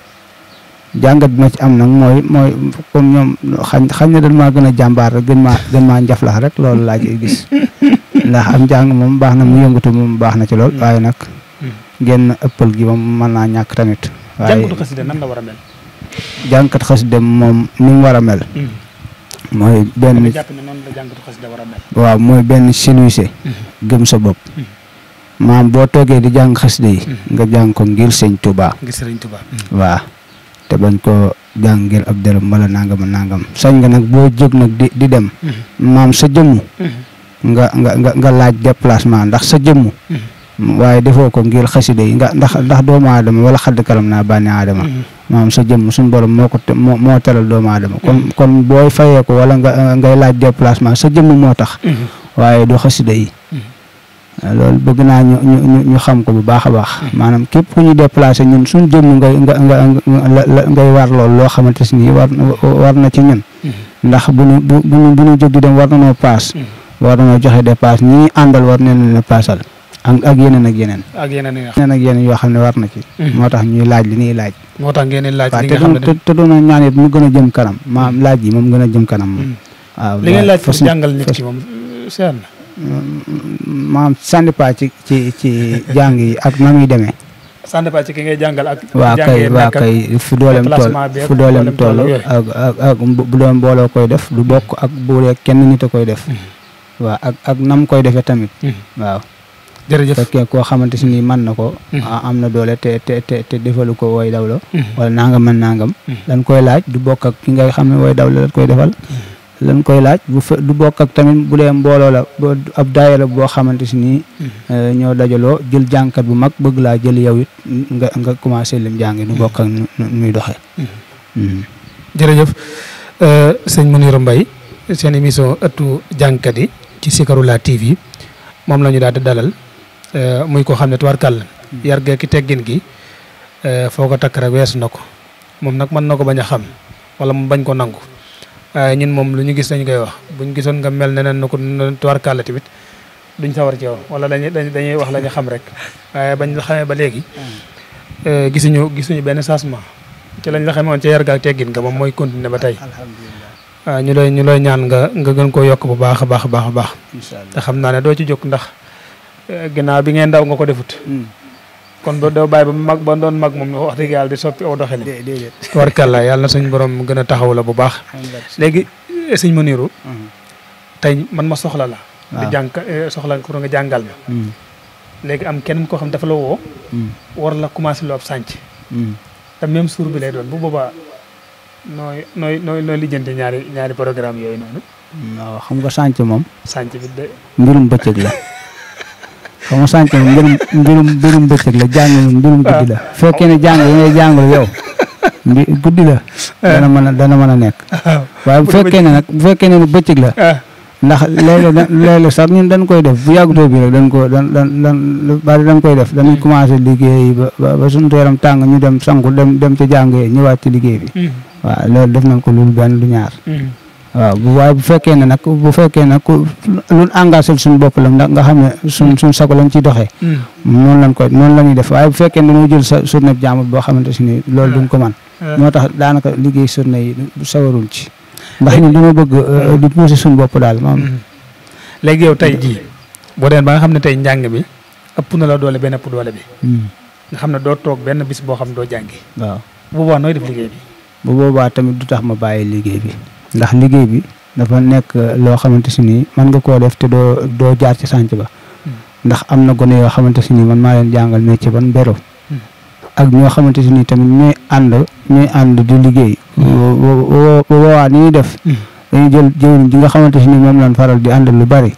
jàngat bi ma ci am nag mooy comme ñoom xañ na dañ maa gën a jàmbaar rek gën maa njaflax rek loolu laa ci gis ndax am jàng moom baax na mu yëngatu moom baax na ci lool waaye nag genn ëppal gi moom mën naa ñàkk tamit waaye jàngatu xasida nan la war a mel jàngkat xasida moom ni mu war a mel mooy benn jàpp ne noonu la jàngatu xasida war a mel waaw mooy benn siluise gëm sa bopp maam boo toogee di jàng xasida yi nga jàng ko ngir Sëñ Tuubaa waaw te bañ ko jàng ngir ab dërëm wala nangam sañ nga nag boo jóg nag di dem maam sa jëmm nga laaj déplacement ndax sa jëmm waaye defoo ko ngir xasida yi ndax doomu aadama wala xadd karam naa bànni aadama maam sa jëmm suñu borom moo teral doomu aadama kon booy fayee ko wala ngay laaj déplacement sa jëmm moo tax waaye du xasida yi loolu bëgg naa ñu xam ko bu baax a baax maanaam képp ku ñu déplacé ñun suñ jëmm ngay war loolu loo xamante ni war na ci ñun ndax bu ñu jóg di dem war na noo paas war na noo joxe dépasse ñi àndal war nañ leen paasal ak yeneen ak yeneen. ak yeneen yoo xam ne war na ci. moo tax ñuy laaj li ñuy laaj. moo tax ngeen di laaj li nga xam ne te doon ñaan it mu gën a jëm kanam maam laaj yi moom gën a jëm kanam moom. waaw li ngeen laaj pour jàngal nit ki moom seer na. maam sànni pa ci jàng yi ak na muy demee. sànni pa ci ki ngay jàngal ak. waa kay fu dooleem toll ak bu doon mbooloo koy def du bokk ak bu dee kenn nit a koy def. waaw ak nam koy defee tamit. waaw. jërëjëf fekkee koo xamante si ni mën na ko. am na doole te defalu ko woy dawlo wala nangam. dañ koy laaj du bokk ak ki ngay xam ne woy dawlo lañ koy defal. lañ koy laaj du bokk ak tamit bu dee mbooloo la ab daayira boo xamante si nii ñoo dajaloo jël jàngkat bu mag bëgg laa jël yow it nga commencé lim jàngi du bokk ak muy doxee. jërëjëf sëñ Mounirou Mbaye seen émission ëttu jàngkat yi ci Zikroulahi TV moom la ñu daal di dalal muy koo xam ne tubaarkàlla yar gee ki teggin gi foo ko takk rek weesu na ko moom nag mën na ko bañ a xam wala mu bañ ko nangu. waaye ñun moom lu ñu gis dañ koy wax buñ gisoon nga mel neneen na ko tubaarkàlla tamit duñ sawar ci yow wala dañuy wax la ñu xam rek waaye bañ la xamee ba léegi gisuñu benn changement ci lañ la xamee woon ca yar gaak teggin nga moom mooy continuer ba tey. waaw ñu lay ñaan nga gën koo yokk bu baax a baax a baax a baax. te xam naa ne doo ci jóg ndax ginnaaw bi ngeen ndaw nga ko defut. kon doo bàyyi ba doon mag moom wax dëgg yàlla di soppi aw doxalin. tubaarkàlla yàlla na suñ borom gën a taxaw la bu baax. léegi sëñ Mounirou. tey man ma soxla la. di jàng soxla ko nga jàngal ma. léegi am kenn koo xam dafa la woo. war la commencé lu ab sànc. te même suur bi lay doon bu boobaa nooy lijjanti ñaari programme yooyu noonu. waaw xam nga sànc moom. sànc bi de. mbirum bëccëg la. xam nga sànc moom mbirum bëccëg la jàng moom mbirum guddi la. fekkee ne jàng yi ngay jàngul yow guddi la. dana mën a nekk. waaye bu fekkee ne bëccëg la. ndax léeg-léeg sax ñun dañ koy def bu yàggutoo bi rek dañ koy def dañuy commencé liggéey ba suñu yaram tàng ñu dem sangu dem ca jàngee ñëwaat ci liggéey bi. waaw loolu def nañ ko lu benn lu ñaar. waaw waaye bu fekkee ne nag lu engagé suñu bopp la ndax nga xam ne suñ sago lañ ciy doxee. noonu la ñuy def waaye bu fekkee ne dañoo jël sa journée bi jaamul boo xamante si ni loolu duñ ko man moo tax daanaka liggéey journée yi sawaruñ ci ndax ñun dañoo bëgg di pousser suñu bopp daal moom. léegi yow tey jii boo deen ba nga xam ne tey njàng mi ëpp na la doole benn ëpp doole bi. nga xam ne doo toog benn bis boo xam ne doo jàngi. waaw bu boobaa nooy def liggéey bi. bu boobaa tamit du tax ma bàyyi liggéey bi. ndax liggéey bi dafa nekk loo xamante si nii mën nga koo def te doo jaar ci sànc ba. ndax am na gone yoo xamante si nii man maa leen jàngal métier ban béro. ak ñoo xamante si nii tamit ñooy ànd di liggéey. boobaa ni ñuy def. dañuy jël jëwriñ ji nga xamante si nii moom lañ faral di àndal lu bari.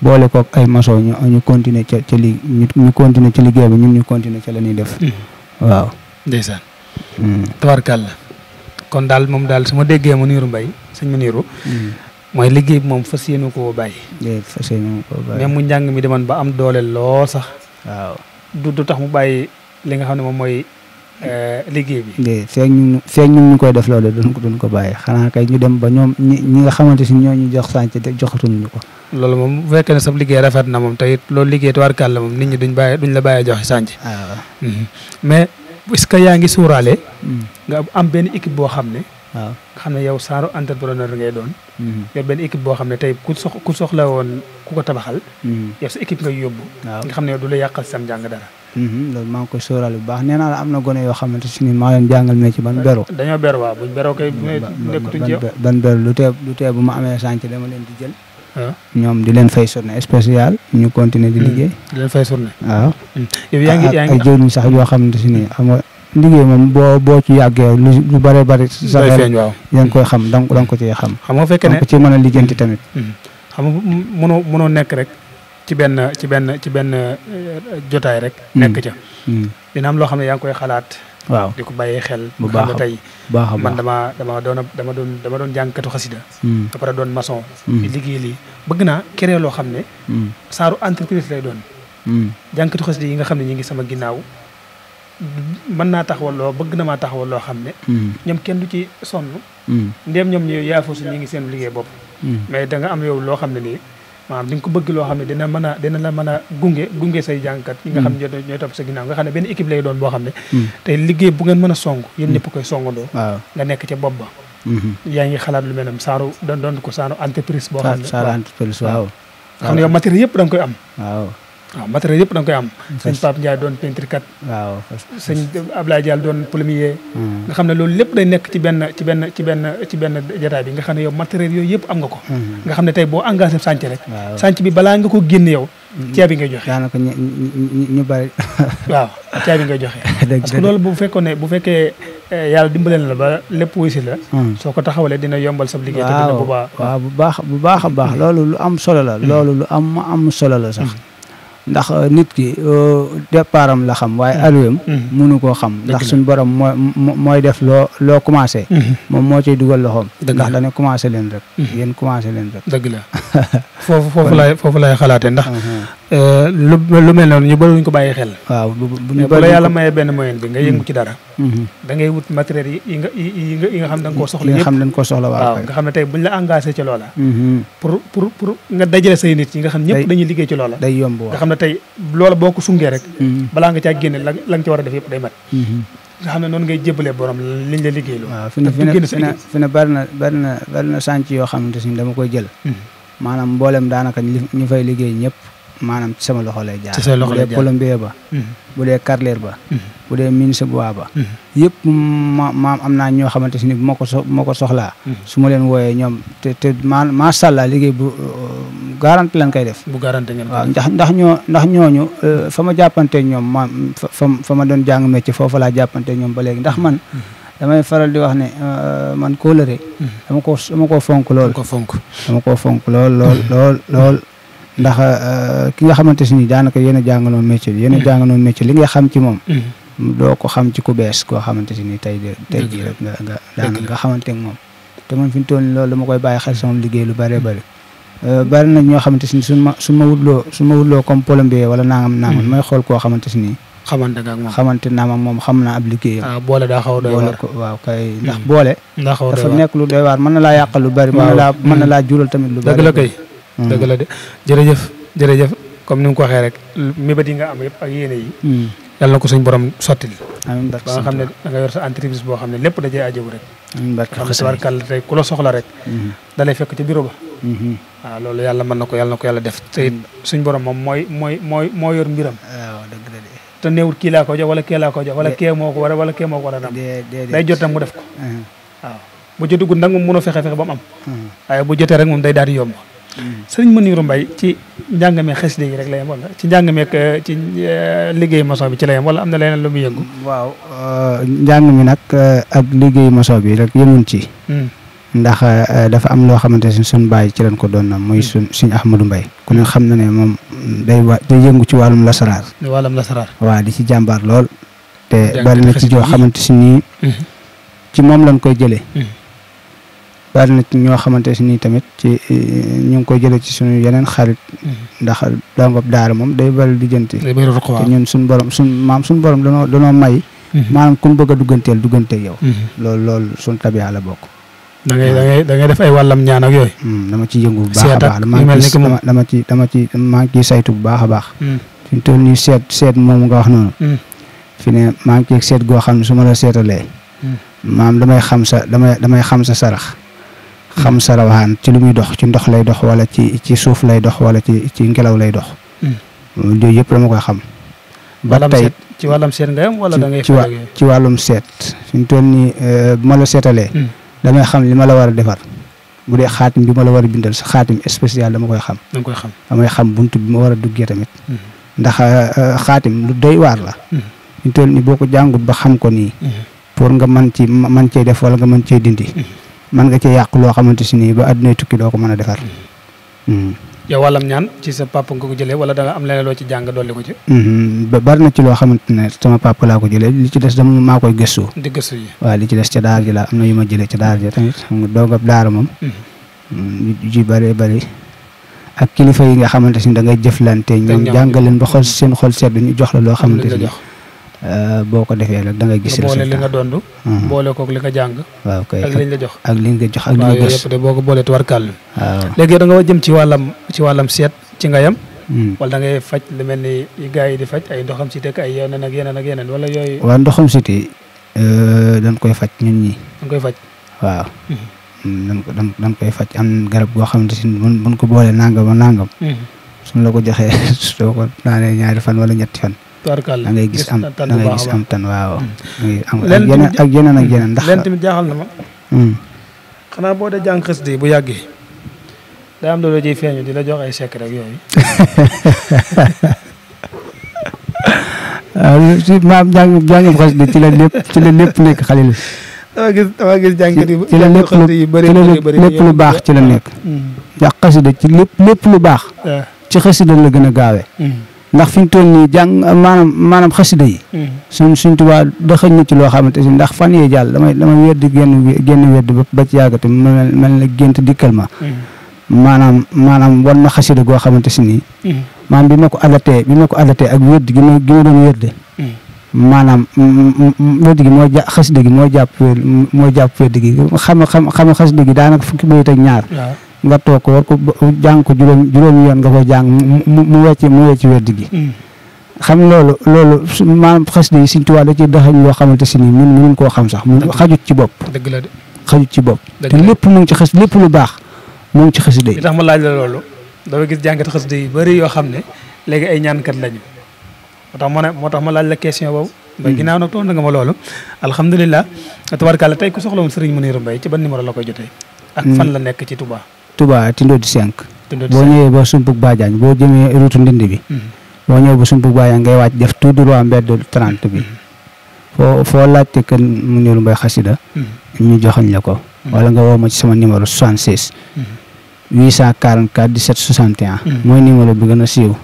boole kook ay maçon ñu continuer ca ñu continuer ci liggéey bi ñun ñu continuer ca la ñuy def. waaw. ndeysaan. tabarkàlla. kon daal moom daal su ma déggee Mounirou Mbaye sëñ Mounirou. mooy liggéey bi moom fas yéene koo bàyyi. fas yéene koo bàyyi. même mu njàng mi demoon ba am doole lool sax. waaw du tax mu bàyyi li nga xam ne moom mooy liggéey bi. feeg ñu koy def loolu duñ ko bàyyi xanaa kay ñu dem ba ñoom ñi nga xamante si ñoo ñu jox sànc joxatuñu ko. loolu moom bu fekkee ne sab liggéey rafet na moom te it loolu liggéey tubaarkàlla moom nit ñi duñ la bàyyi joxe sànc. mais est-ce que yaa ngi suuraale. nga am benn équipe boo xam ne. waaw nga xam ne yow saaru entrepreneur ngay doon. yow benn équipe boo xam ne tey ku soxla woon ku ko tabaxal. yow sa équipe ngay yóbbu. waaw nga xam ne yow du la yàqal sam njàng dara. loolu maa ngi koy sóoraale bu baax nee naa la am na gone yoo xamante si ni maa leen jàngal mais ci ban beru. dañoo beru waaw buñ beroo kay nekkutuñ ci yow. ban beru lu tee bu ma amee sànc dama leen di jël. ñoom di leen fay journée spéciale ñu continuer di liggéey. di leen fay journée. waaw. yow yaa ngi ay jëriñ sax yoo xamante si ni xam nga liggéey moom boo ci yàggee lu bëree bëri. sa xel yaa ngi koy xam da nga ko ciy xam. xam nga fekkee ne da nga ko ci mën a lijjanti tamit. xam nga mënoo nekk rek ci benn jotaay rek. nekk ca. dina am loo xam ne yaa ngi koy xalaat. waaw di ko bàyyee xel. bu baax a tey baax man dama doon jàngkatu xasida. ba pare doon maçon. di liggéey lii bëgg naa créer loo xam ne. saaru entreprise lay doon. jàngkatu xasida yi nga xam ne ñi ngi sama ginnaaw mën naa taxawal bëgg na maa taxawal loo xam ne. ñoom kenn du ci sonn. ndéem ñoom ñu yaafu su ñi ngi seen liggéey bopp. mais da nga am yow loo xam ne nii maanaam di nga ko bëgg loo xam ne dina la mën a gunge say jàngkat yi nga xam ne ñooy topp sa ginnaaw nga xam ne benn équipe lay doon boo xam ne tey liggéey bu ngeen mën a song yéen ñëpp koy songandoo nga nekk ca bopp ba yaa ngi xalaat lu mel ne saaru doon ko saaru entreprise boo xam ne saaru entreprise waaw xam ne yow matériel yëpp da nga koy am waaw matériel yëpp da nga koy am sëñ Pape Ndiaye doon peintre kat waaw sëñ Ablaye Diall doon plombier nga xam ne loolu lépp day nekk ci benn jotaay bi nga xam ne yow matériel yooyu yëpp am nga ko nga xam ne tey boo engagé sànc rek sànc bi balaa nga ko génne yow caabi ngay joxe daanaka ñu bari waaw caabi ngay joxe parce que loolu bu fekkee yàlla dimbale na la ba lépp wuy si la soo ko taxawalee dina yombal sa liggéey te dina waaw bu baax a baax loolu lu am solo la loolu lu am solo la sax ndax nit ki départam la xam waaye alluwam mënu koo xam ndax suñu borom mooy def loo commencé moom moo ciy dugal loxoom ndax dañu commencé leen rek yéen commencé leen rek dëgg la foofu lay xalaatee ndax lu mel noonu ñu bëri wuñ ko bàyyi xel waaw bu la yàlla mayee benn moyen bi nga yëngu ci dara da ngay wut matériel yi nga xam da nga koo soxla yëpp xam dañ ko soxla waaw nga xam ne tey buñ la engagé ci loola pour nga dajale say nit yi nga xam ñëpp dañuy liggéey ci loola day yomb nga xam ne tey loola boo ko sungee rek balaa nga caa génne la nga ci war a def yëpp day mat nga xam ne noonu ngay jébbalee borom liñ la liggéey loo waaw fi ne bari na sànc yoo xamante ni dama koy jël maanaam mboolem daanaka ñu fay liggéey ñëpp maanaam ci sama loxo lay jaar bu dee plombier ba bu dee carreleur ba bu dee menuisier bois ba yëpp maam am naa ñoo xamante ni bu ma ko soxlaa su ma leen wooyee ñoom te macha allah liggéey bu garanti lañ koy def bu garanti ngeen waaw ndax ñooñu fa ma jàppanteeg ñoom ma fa ma doon jàng métier foofu laa jàppanteeg ñoom ba léegi ndax man damay faral di wax ne man kóolëre dama koo fonk lool dama koo fonk lool ndax ki nga xamante si ni daanaka yéen a jànganoon métier bi li nga xam ci moom doo ko xam ci ku bees koo xamante si ni tey jii rek nga xamante ak moom te man fi mu toll nii loolu dama koy bàyyi xel sama liggéey lu bëree bari na ñoo xamante si ni su ma wutloo comme plombier wala nangam may xool koo xamante si ni xamante naa moom xam naa ab liggéeyam boole daa xaw a doy waar waaw kay ndax boole dafa nekk lu doy waar mën na laa yàqal lu bari mën na laa jural tamit lu bari dëgg la kay dëgg la de jërëjëf comme ni nga ko waxee rek mébét yi nga am yëpp ak yéene yi yàlla na ko suñ borom sottil ba nga xam ne da nga yor sa entreprise boo xam ne lépp dajee ajobu rek xam ne tabarkàlla tey ku la soxla rek da lay fekk ci bureau ba waaw loolu yàlla mën na ko yàlla def te suñ borom moom moo yor mbiram waaw dëgg la de te néewul kii laa ko jox wala kee laa ko jox wala kee moo ko war a nam day jot tam mu def ko waaw bu jotugul nag moom mënoo fexe ba mu am waaye bu jotee rek moom day daal di yomb sëriñ Mounirou Mbaye ci njàngamee xasida yi rek la yem wala ci njàngamee ci liggéey maçon bi ci la yem wala am na leneen lu muy yëngu waaw njàng mi nag ak liggéey maçon bi rek yemun ci ndax dafa am loo xamante ne suñ bàyyi ci lañ ko doon na muy suñ Ahmadou Mbaye ku ne xam na ne moom day yëngu ci wàllum lasaraar waaw di ci jàmbaar lool te bari na ci joo xamante si nii ci moom lañ koy jëlee bari na ci ñoo xamante si nii tamit ci ñu ngi koy jëlee ci suñu yeneen xarit ndax dongob daara moom day bari di jënti te ñun suñu borom danoo may maanaam ku bëgg a dugganteel yow loolu suñu tabiya la bokk da ngay def ay wàllam ñaan ak yooyu dama ci yëngu bu baax a baax dama ci maa ngi ciy saytu bu baax a baax fi mu toll nii seet moom nga wax noonu fi ne maa ngi ciy seet goo xam ne su ma la seetalee maam damay xam sa sarax xam sa rawaan ci lu muy dox ci ndox lay dox wala ci suuf lay dox wala ci ngelaw lay dox yooyu yëpp dama koy xam ba tey ci wàllam seet nga yam wala da ngay ci wàllum seet fi mu toll nii bu ma la seetalee damay xam li ma la war a defar bu dee xaatim bi ma la war a bindal sa xaatim spécial dama koy xam damay xam buntu bi ma war a duggee tamit ndax xaatim lu doy waar la fi mu toll nii boo ko jàngut ba xam ko nii pour nga mën cee def wala nga mën cee dindi man nga cee yàq loo xamante si nii ba àdduna tukki doo ko mën a defar yow wàllam ñaan ci sa papa nga ko jëlee wala da nga am leneen loo ci jàng dolli ko ci ba bari na ci loo xamante ne sama papa laa ko jëlee li ci des dama maa koy gëstu di gëstu yi waaw li ci des ca daara ji la am na yu ma jëlee ca daara ji tamit xam nga doogab daara moom ji bari ak kilifa yi nga xamante si da ngay jëflante ñoom jàngaleen ba seen xol sedd ñu jox la loo xamante si boo ko defee rek da ngay gis boole li nga dond boole kook li nga jàng waaw kay ak liñ la jox ak liñ nga jox ak li waaw nga yooyu gis yëpp de boo ko boolee tubarkàll waaw léegi da nga jëm ci wàllam seet ci nga yam wala da ngay faj lu mel ni gars yi di faj ay ndoxam si tek ay yeneen ak yeneen ak yeneen wala yooyu waaw ndoxam siti dañ koy faj ñun ñi dañ koy faj waaw dañ koy faj am garab goo xamante si buñ ko boolee nangam a nangam suñ la ko joxee soo ko naanee 2 fan wala 3 fan tubarkàll da ngay gis am da ngay gis am tan waaw ak yeneen ndax leen tamit jaaxal na ma xanaa boo dee jàng xasida yi bu yàggee daa am loolu jiy feeñu di la jox ay secret rek yooyu waaw si maam jàngam xasida ci la lépp nekk xalil dama gis jàngkat yi ci la lépp lu baax ci la nekk ndax xasida ci lépp lu baax ci xasida la gën a gaawee ndax fi ñu toll nii jàng maanaam xasida yi suñ Tuubaa daxañ na ci loo xamante si ndax fan yee jàll damay weddi génn weddi ba ci yàggate mel na gént dikkal ma maanaam wan ma xasida goo xamante si nii maanaam bi ma ko adatee ak weddi gi ma doon wedde maanaam weddi gi xasida gi moo jàpp weddi gi xam xasida gi daanaka fukki bayit ak ñaar nga toog ko war ko jàng ko juróomi yoon nga koy jàng mu wecci weddi gi xam loolu maanaam xasida yi Sëñ Tuubaa da ci daxañ loo xamante si nii mënuñ koo xam sax mu xajut ci bopp dëgg la de xajut ci bopp te lépp mu ngi ci lépp lu baax mu ngi ci xasida yi li tax ma laaj la loolu dafa gis jàngat xasida yi bëri yoo xam ne léegi ay ñaankat lañu moo tax ma laaj la question boobu mbay ginnaaw nag tontu nga ma loolu alhamdulilah tubarkàlla tey ku soxla woon Serigne Mounirou Mbaye ci ban numéro la koy jotee ak fan la nekk ci Touba Tindodi 5 boo ñëwee ba Sumpug Badiagne boo jëmee route Ndindi bi boo ñëwee ba Sumpug Badiagne ngay wàcc def tout droit mbedd 30 bi foo laajte kër Mounirou Mbaye xasida ñu joxañ la ko wala nga woo ma ci sama numéro 76 844 17 61 mooy numéro bi gën a siiw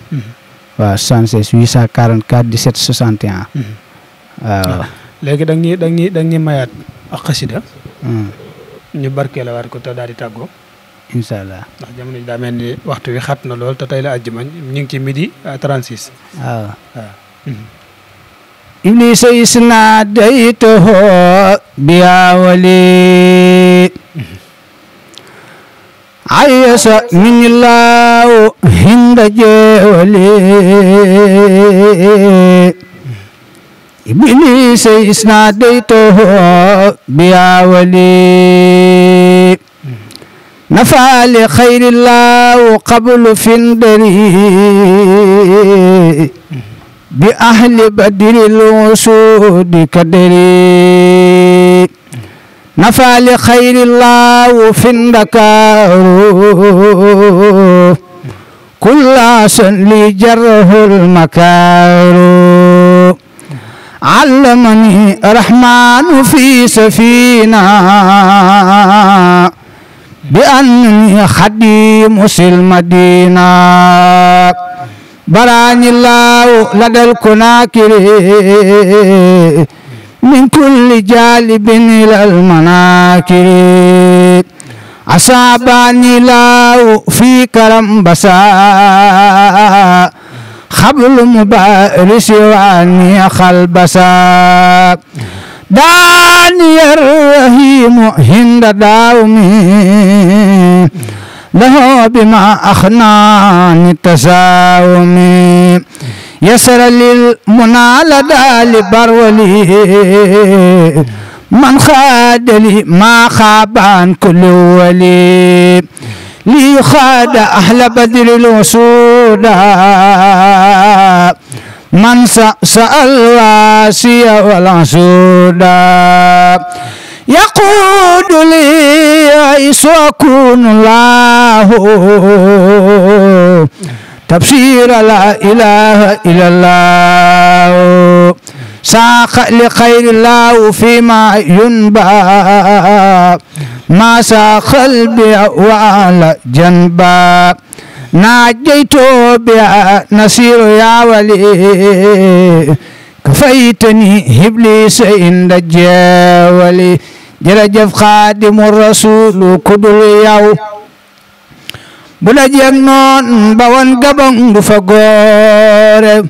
waaw 76 844 17 61 waaw léegi da ñuy mayaat ak xasida ñu barkeela waat ko te daal di tàggoo incha allah ndax jamono ji daa mel ni waxtu wi xat na lool te tey la àjjuma ñu ngi ci midi 36 waaw iblis isnadaytuhu biya wali ayasa minillahu hinda jewali iblis isnadaytuhu biya wali nafali khairillahu qablu findari bi ahli badril wusudi kadari nafali khairillahu findakaru kulla li jarhul makaru allamani rahmanu fi safina bi annani khadimu sil madina barani law ladal kunakiri min kulli jalibin ilal manakiri asabani law fi karam basa khablu mubarisi wani khalbasa داني الرحيم هند داومي له بما أخناني تساومي يسر للمنى لدى لبرولي من خاد لي ما خاب عن كل ولي لي خاد أهل بدر الوسودا من سأل واسي والعسودا يقود لي عيس وكون الله تبصير لا إله إلا الله ساق لخير الله فيما ينبى ما ساق البيع وعلى جنبا ناجيت بها نصير يا ولي كفيتني إبليس عند الجاولي جرجف خادم الرسول كدل ياو بلا جنون بوان غبن دفغور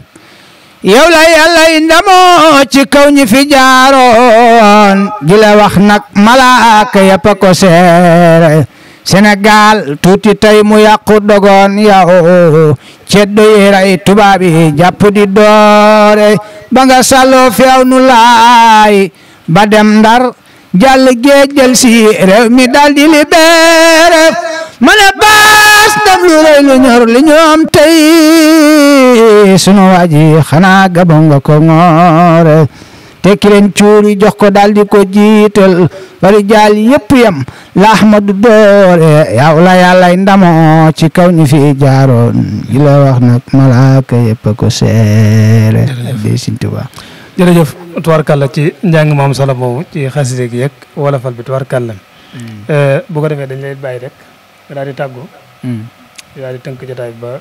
yow la yàlla ndamoo ci kaw ñi fi jaaroon gi la wax nag malaaka yëpp a ko seere Sénégal tuuti tey mu yàqu dogoon yow ceddo yi rey tubaab yi jàpp di doore ba nga sàlloo fi aw nu laay ba dem Ndar jàll géej jël si réew mi dal di libéré ma ne baas dem lu rëy lu ñor li ñoom tey sunu waaji xanaa gabon nga ko ngoore tekki leen cuuri jox ko daal di ko jiital bari jaal yëpp yam la Ahmadu doore yow la yàlla ndamoo ci kaw ñi fi jaaroon gi la wax nag malaaka yëpp a ko seere di Sëñ Tuubaa jërëjëf tubaarkàlla ci njàng moom solo moomu ci xaside gi yeeg wolofal bi tubaarkàlla bu ko defee dañ lay bàyyi rek nga daal di tàggu daal di tënk jotaay ba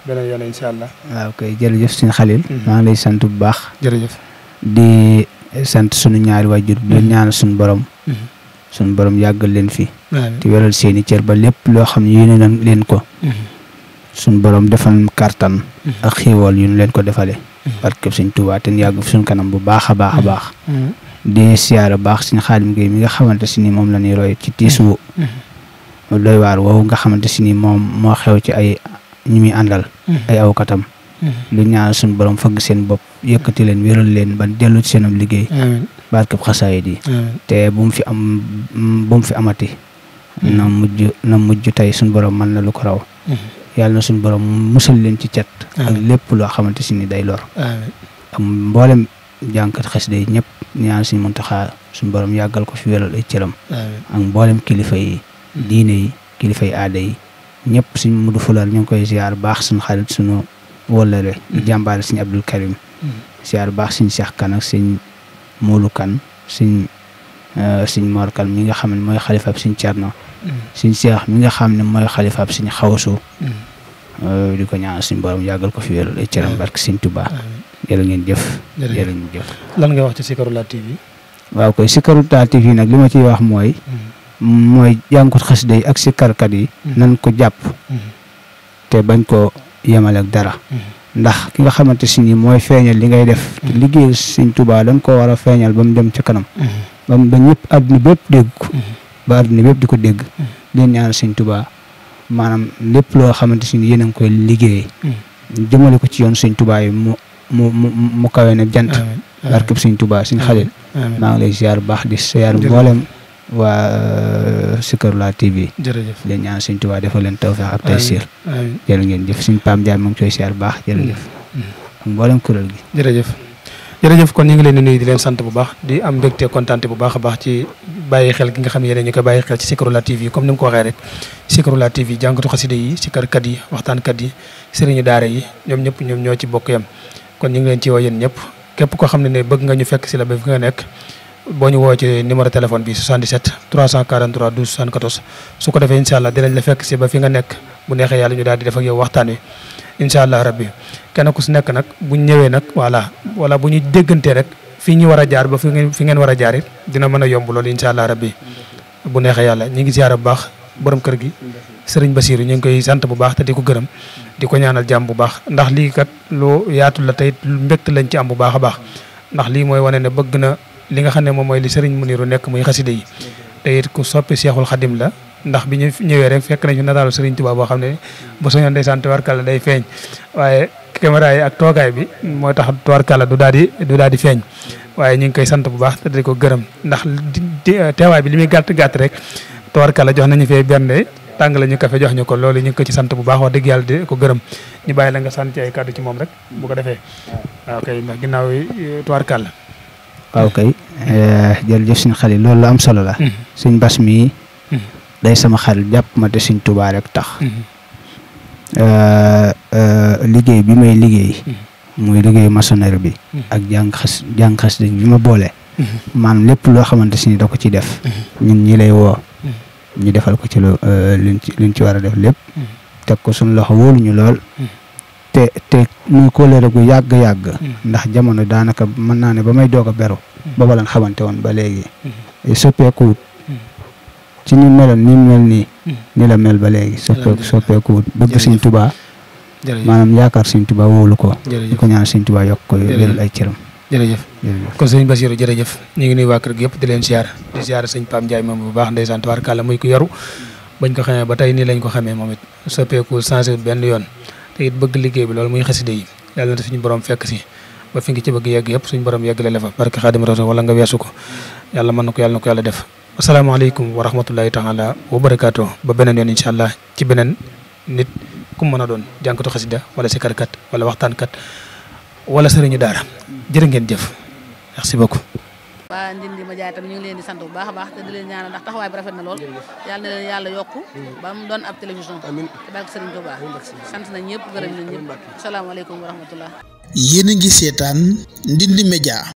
beneen yoon incha allah. waaw kay jërëjëf Sëñ Xalil maa ngi lay sant bu baax jërëjëf di sant sunu ñaari waajur bi leen ñaanal sunu borom yàggal leen fi te wéral seeni cër ba lépp loo xam ne yéene nañ leen ko sunu borom defal kartan ak xéewal yu ñu leen ko defale barkeb Sëñ Tuubaa te yàgg fi suñu kanam bu baax a baax a baax di siyaara baax Sëñ Xaadim Géey mi nga xamante si ni moom la ñuy roy ci tiisu doy waar woowu nga xamante si ni moom moo xew ci ay ñi muy àndal ay awkatam lu ñaan suñu borom fëgg seen bopp yëkkati leen wéral leen ba dellu ci seenam liggéey barkeb xasaayid yi te bu mu fi amati na mujj tey suñu borom mën na lu ko raw yàlla na suñu borom musal leen ci cat ak lépp loo xamante si ni day lor ak mboolem jànkat xasida yi ñëpp ñaan Sëñ Muntaxa suñu borom yàggal ko fi wéral ay cëram ak mboolem kilifa yi diine yi kilifa yi aada yi ñëpp Sëñ Mudu Fulal ñu ngi koy ziar baax suñu xarit suñu wóllare di jàmbaale Sëñ Abdul Karim ziar baax Sëñ Cheikh Kan ak Sëñ Moulu Kan Sëñ Mor Kan mi nga xam ne mooy xalifaab Sëñ Cerno Sëñ Cheikh mi nga xam ne mooy xalifaab Sëñ Xawsu di ko ñaan suñu borom yàggal ko fi wéral ay cëram barke Sëñ Tuubaa jërë ngeen jëf jërë ngeen jëf lan nga wax ci Zikroulah TV waaw koy Zikroulah TV nag li ma ciy wax mooy jàngut xasida yi ak sikarkat yi nan ko jàpp te bañ ko yemal ak dara ndax ki nga xamante si ni mooy feeñal li ngay def te liggéey Sëñ Tuubaa dañ ko war a feeñal ba mu dem ca kanam ba ñëpp àdduna bépp dégg ko ba àdduna bépp di ko dégg leen ñaan Sëñ Tuubaa maanaam lépp loo xamante si ni yéen a ngi koy liggéey jëmale ko ci yoon Sëñ Tuubaa yi mu kawe ne jant barkeb Sëñ Tuubaa Sëñ Xalil maa ngi lay ziar baax di ziar mboolem waa Zikroulah TV jërëjëf leen ñaan Sëñ Tuubaa defal leen tawfeex ak taysiir jërë ngeen jëf Sëñ Paam Njaay mu ngi koy ziar baax jërëjëf ak mboolem kuréel gi jërëjëf kon ñu ngi leen di nuyu di leen sant bu baax di am mbégte kontaante bu baax a baax ci bàyyi xel gi nga xam ne yéen ñu koy bàyyi xel ci Zikroulah TV comme ni mu ko waxee rek Zikroulah TV jàngatu xasida yi sikarkat yi waxtaankat yi sëriñu daara yi ñoom ñoo ci bokk yam kon ñu ngi leen ci woo yéen ñëpp képp koo xam ne bëgg nga ñu fekk si la ba fi nga nekk boo ñu woo ci numéro téléphone bi 77 343 12 74 su ko defee incha allah dinañ la fekk si ba fi nga nekk bu neexee yàlla ñu daal di def ak yow waxtaan wi incha allah rabbi kenn ku si nekk nag buñ ñëwee nag wala bu ñu déggantee rek fii ñu war a jaar ba fi ngeen war a jaar it dina mën a yomb loolu incha allah rabbi bu neexee yàlla ñu ngi ziar bu baax borom kër gi Serigne Bassirou ñu ngi koy sant bu baax te di ko gërëm di ko ñaanal jàmm bu baax ndax lii kat lu yaatu la tey mbégte lañ ci am bu baax a baax ndax lii mooy wane ne bëgg na li nga xam ne moom mooy li Serigne Mounirou nekk muy xasida yi te it ku soppi Seexul Xadim la ndax bi ñu ñëwee rek fekk nañ fi nataalu Serigne Touba boo xam ne ba soñoon ndeysaan tubaarkàlla day feeñ waaye caméra yi ak toogaay bi moo tax tubaarkàlla du daal di feeñ waaye ñu ngi koy sant bu baax te di ko gërëm ndax teewaay bi li muy gàtt rek tubaarkàlla jox nañu fee bernde tàng la ñu kafe jox ñu ko loolu ñu ngi ko ci sant bu baax wax dëgg yàlla di ko gërëm ñu bàyyi la nga sant ci ay kàddu ci moom rek bu ko defee waaw kay ndax ginnaaw yi tubaarkàlla waaw kay jërëjëf Sëñ Xalil loolu lu am solo la Sëñ Bass mi day sama xarit jàpp ma te Sëñ Tuubaa rek tax liggéey bi may liggéey muy liggéey maçonnerie bi ak jàng xas bi ma boole maanaam lépp loo xamante si ni da ko ci def ñun ñi lay woo ñu defal ko ci luñ ci war a def lépp teg ko suñu loxo wóoluñu lool te muy kóllëre gu yàgg ndax jamono daanaka mën naa ne ba may doog a beru booba lan xamante woon ba léegi soppeekuwut ci ni meloon ni mel nii ni la mel ba léegi soppeekuwut bëgg Sëñ Tuubaa maanaam yaakaar sëñ Tuubaa wóolu ko di ko ñaan sëñ Tuubaa yokk ko wéral ay cëram jërëjëf kon sëñ Bassirou jërëjëf ñu ngi nuyu waa kër gi yëpp di leen siyaar di siyaar sëñ Pam Ndiaye moom bu baax ndeysaan tubaarkàlla muy ko yaru bañ ko xamee ba tey nii lañ ko xamee moom it soppeeku changé benn yoon te it bëgg liggéey bi loolu muy xaside yi yàlla na suñu borom fekk si ba fi ngi ci bëgg yegg yëpp suñu borom yeggale la fa barke Xaadim Rasul wala nga weesu ko yàlla mën na ko yàlla def asalaamaaleykum wa rahmatullahi taala wa barakaatu ba beneen yoon incha allah ci beneen nit ku mën a doon jànkatu xasida wala sikarkat wala waxtaankat wala sëriñu daara jërë ngeen jëf merci beaucoup. waa Ndindy Média tam ñu ngi leen di sant bu baax a baax te di leen ñaanal ndax taxawaay bi rafet na lool yàlla na leen yàlla yokku ba mu doon ab télévision te barke Serigne Touba sant nañ ñëpp gërëm nañ ñëpp asalaamaaleykum wa rahmatullah. yéen a ngi seetaan Ndindy Média.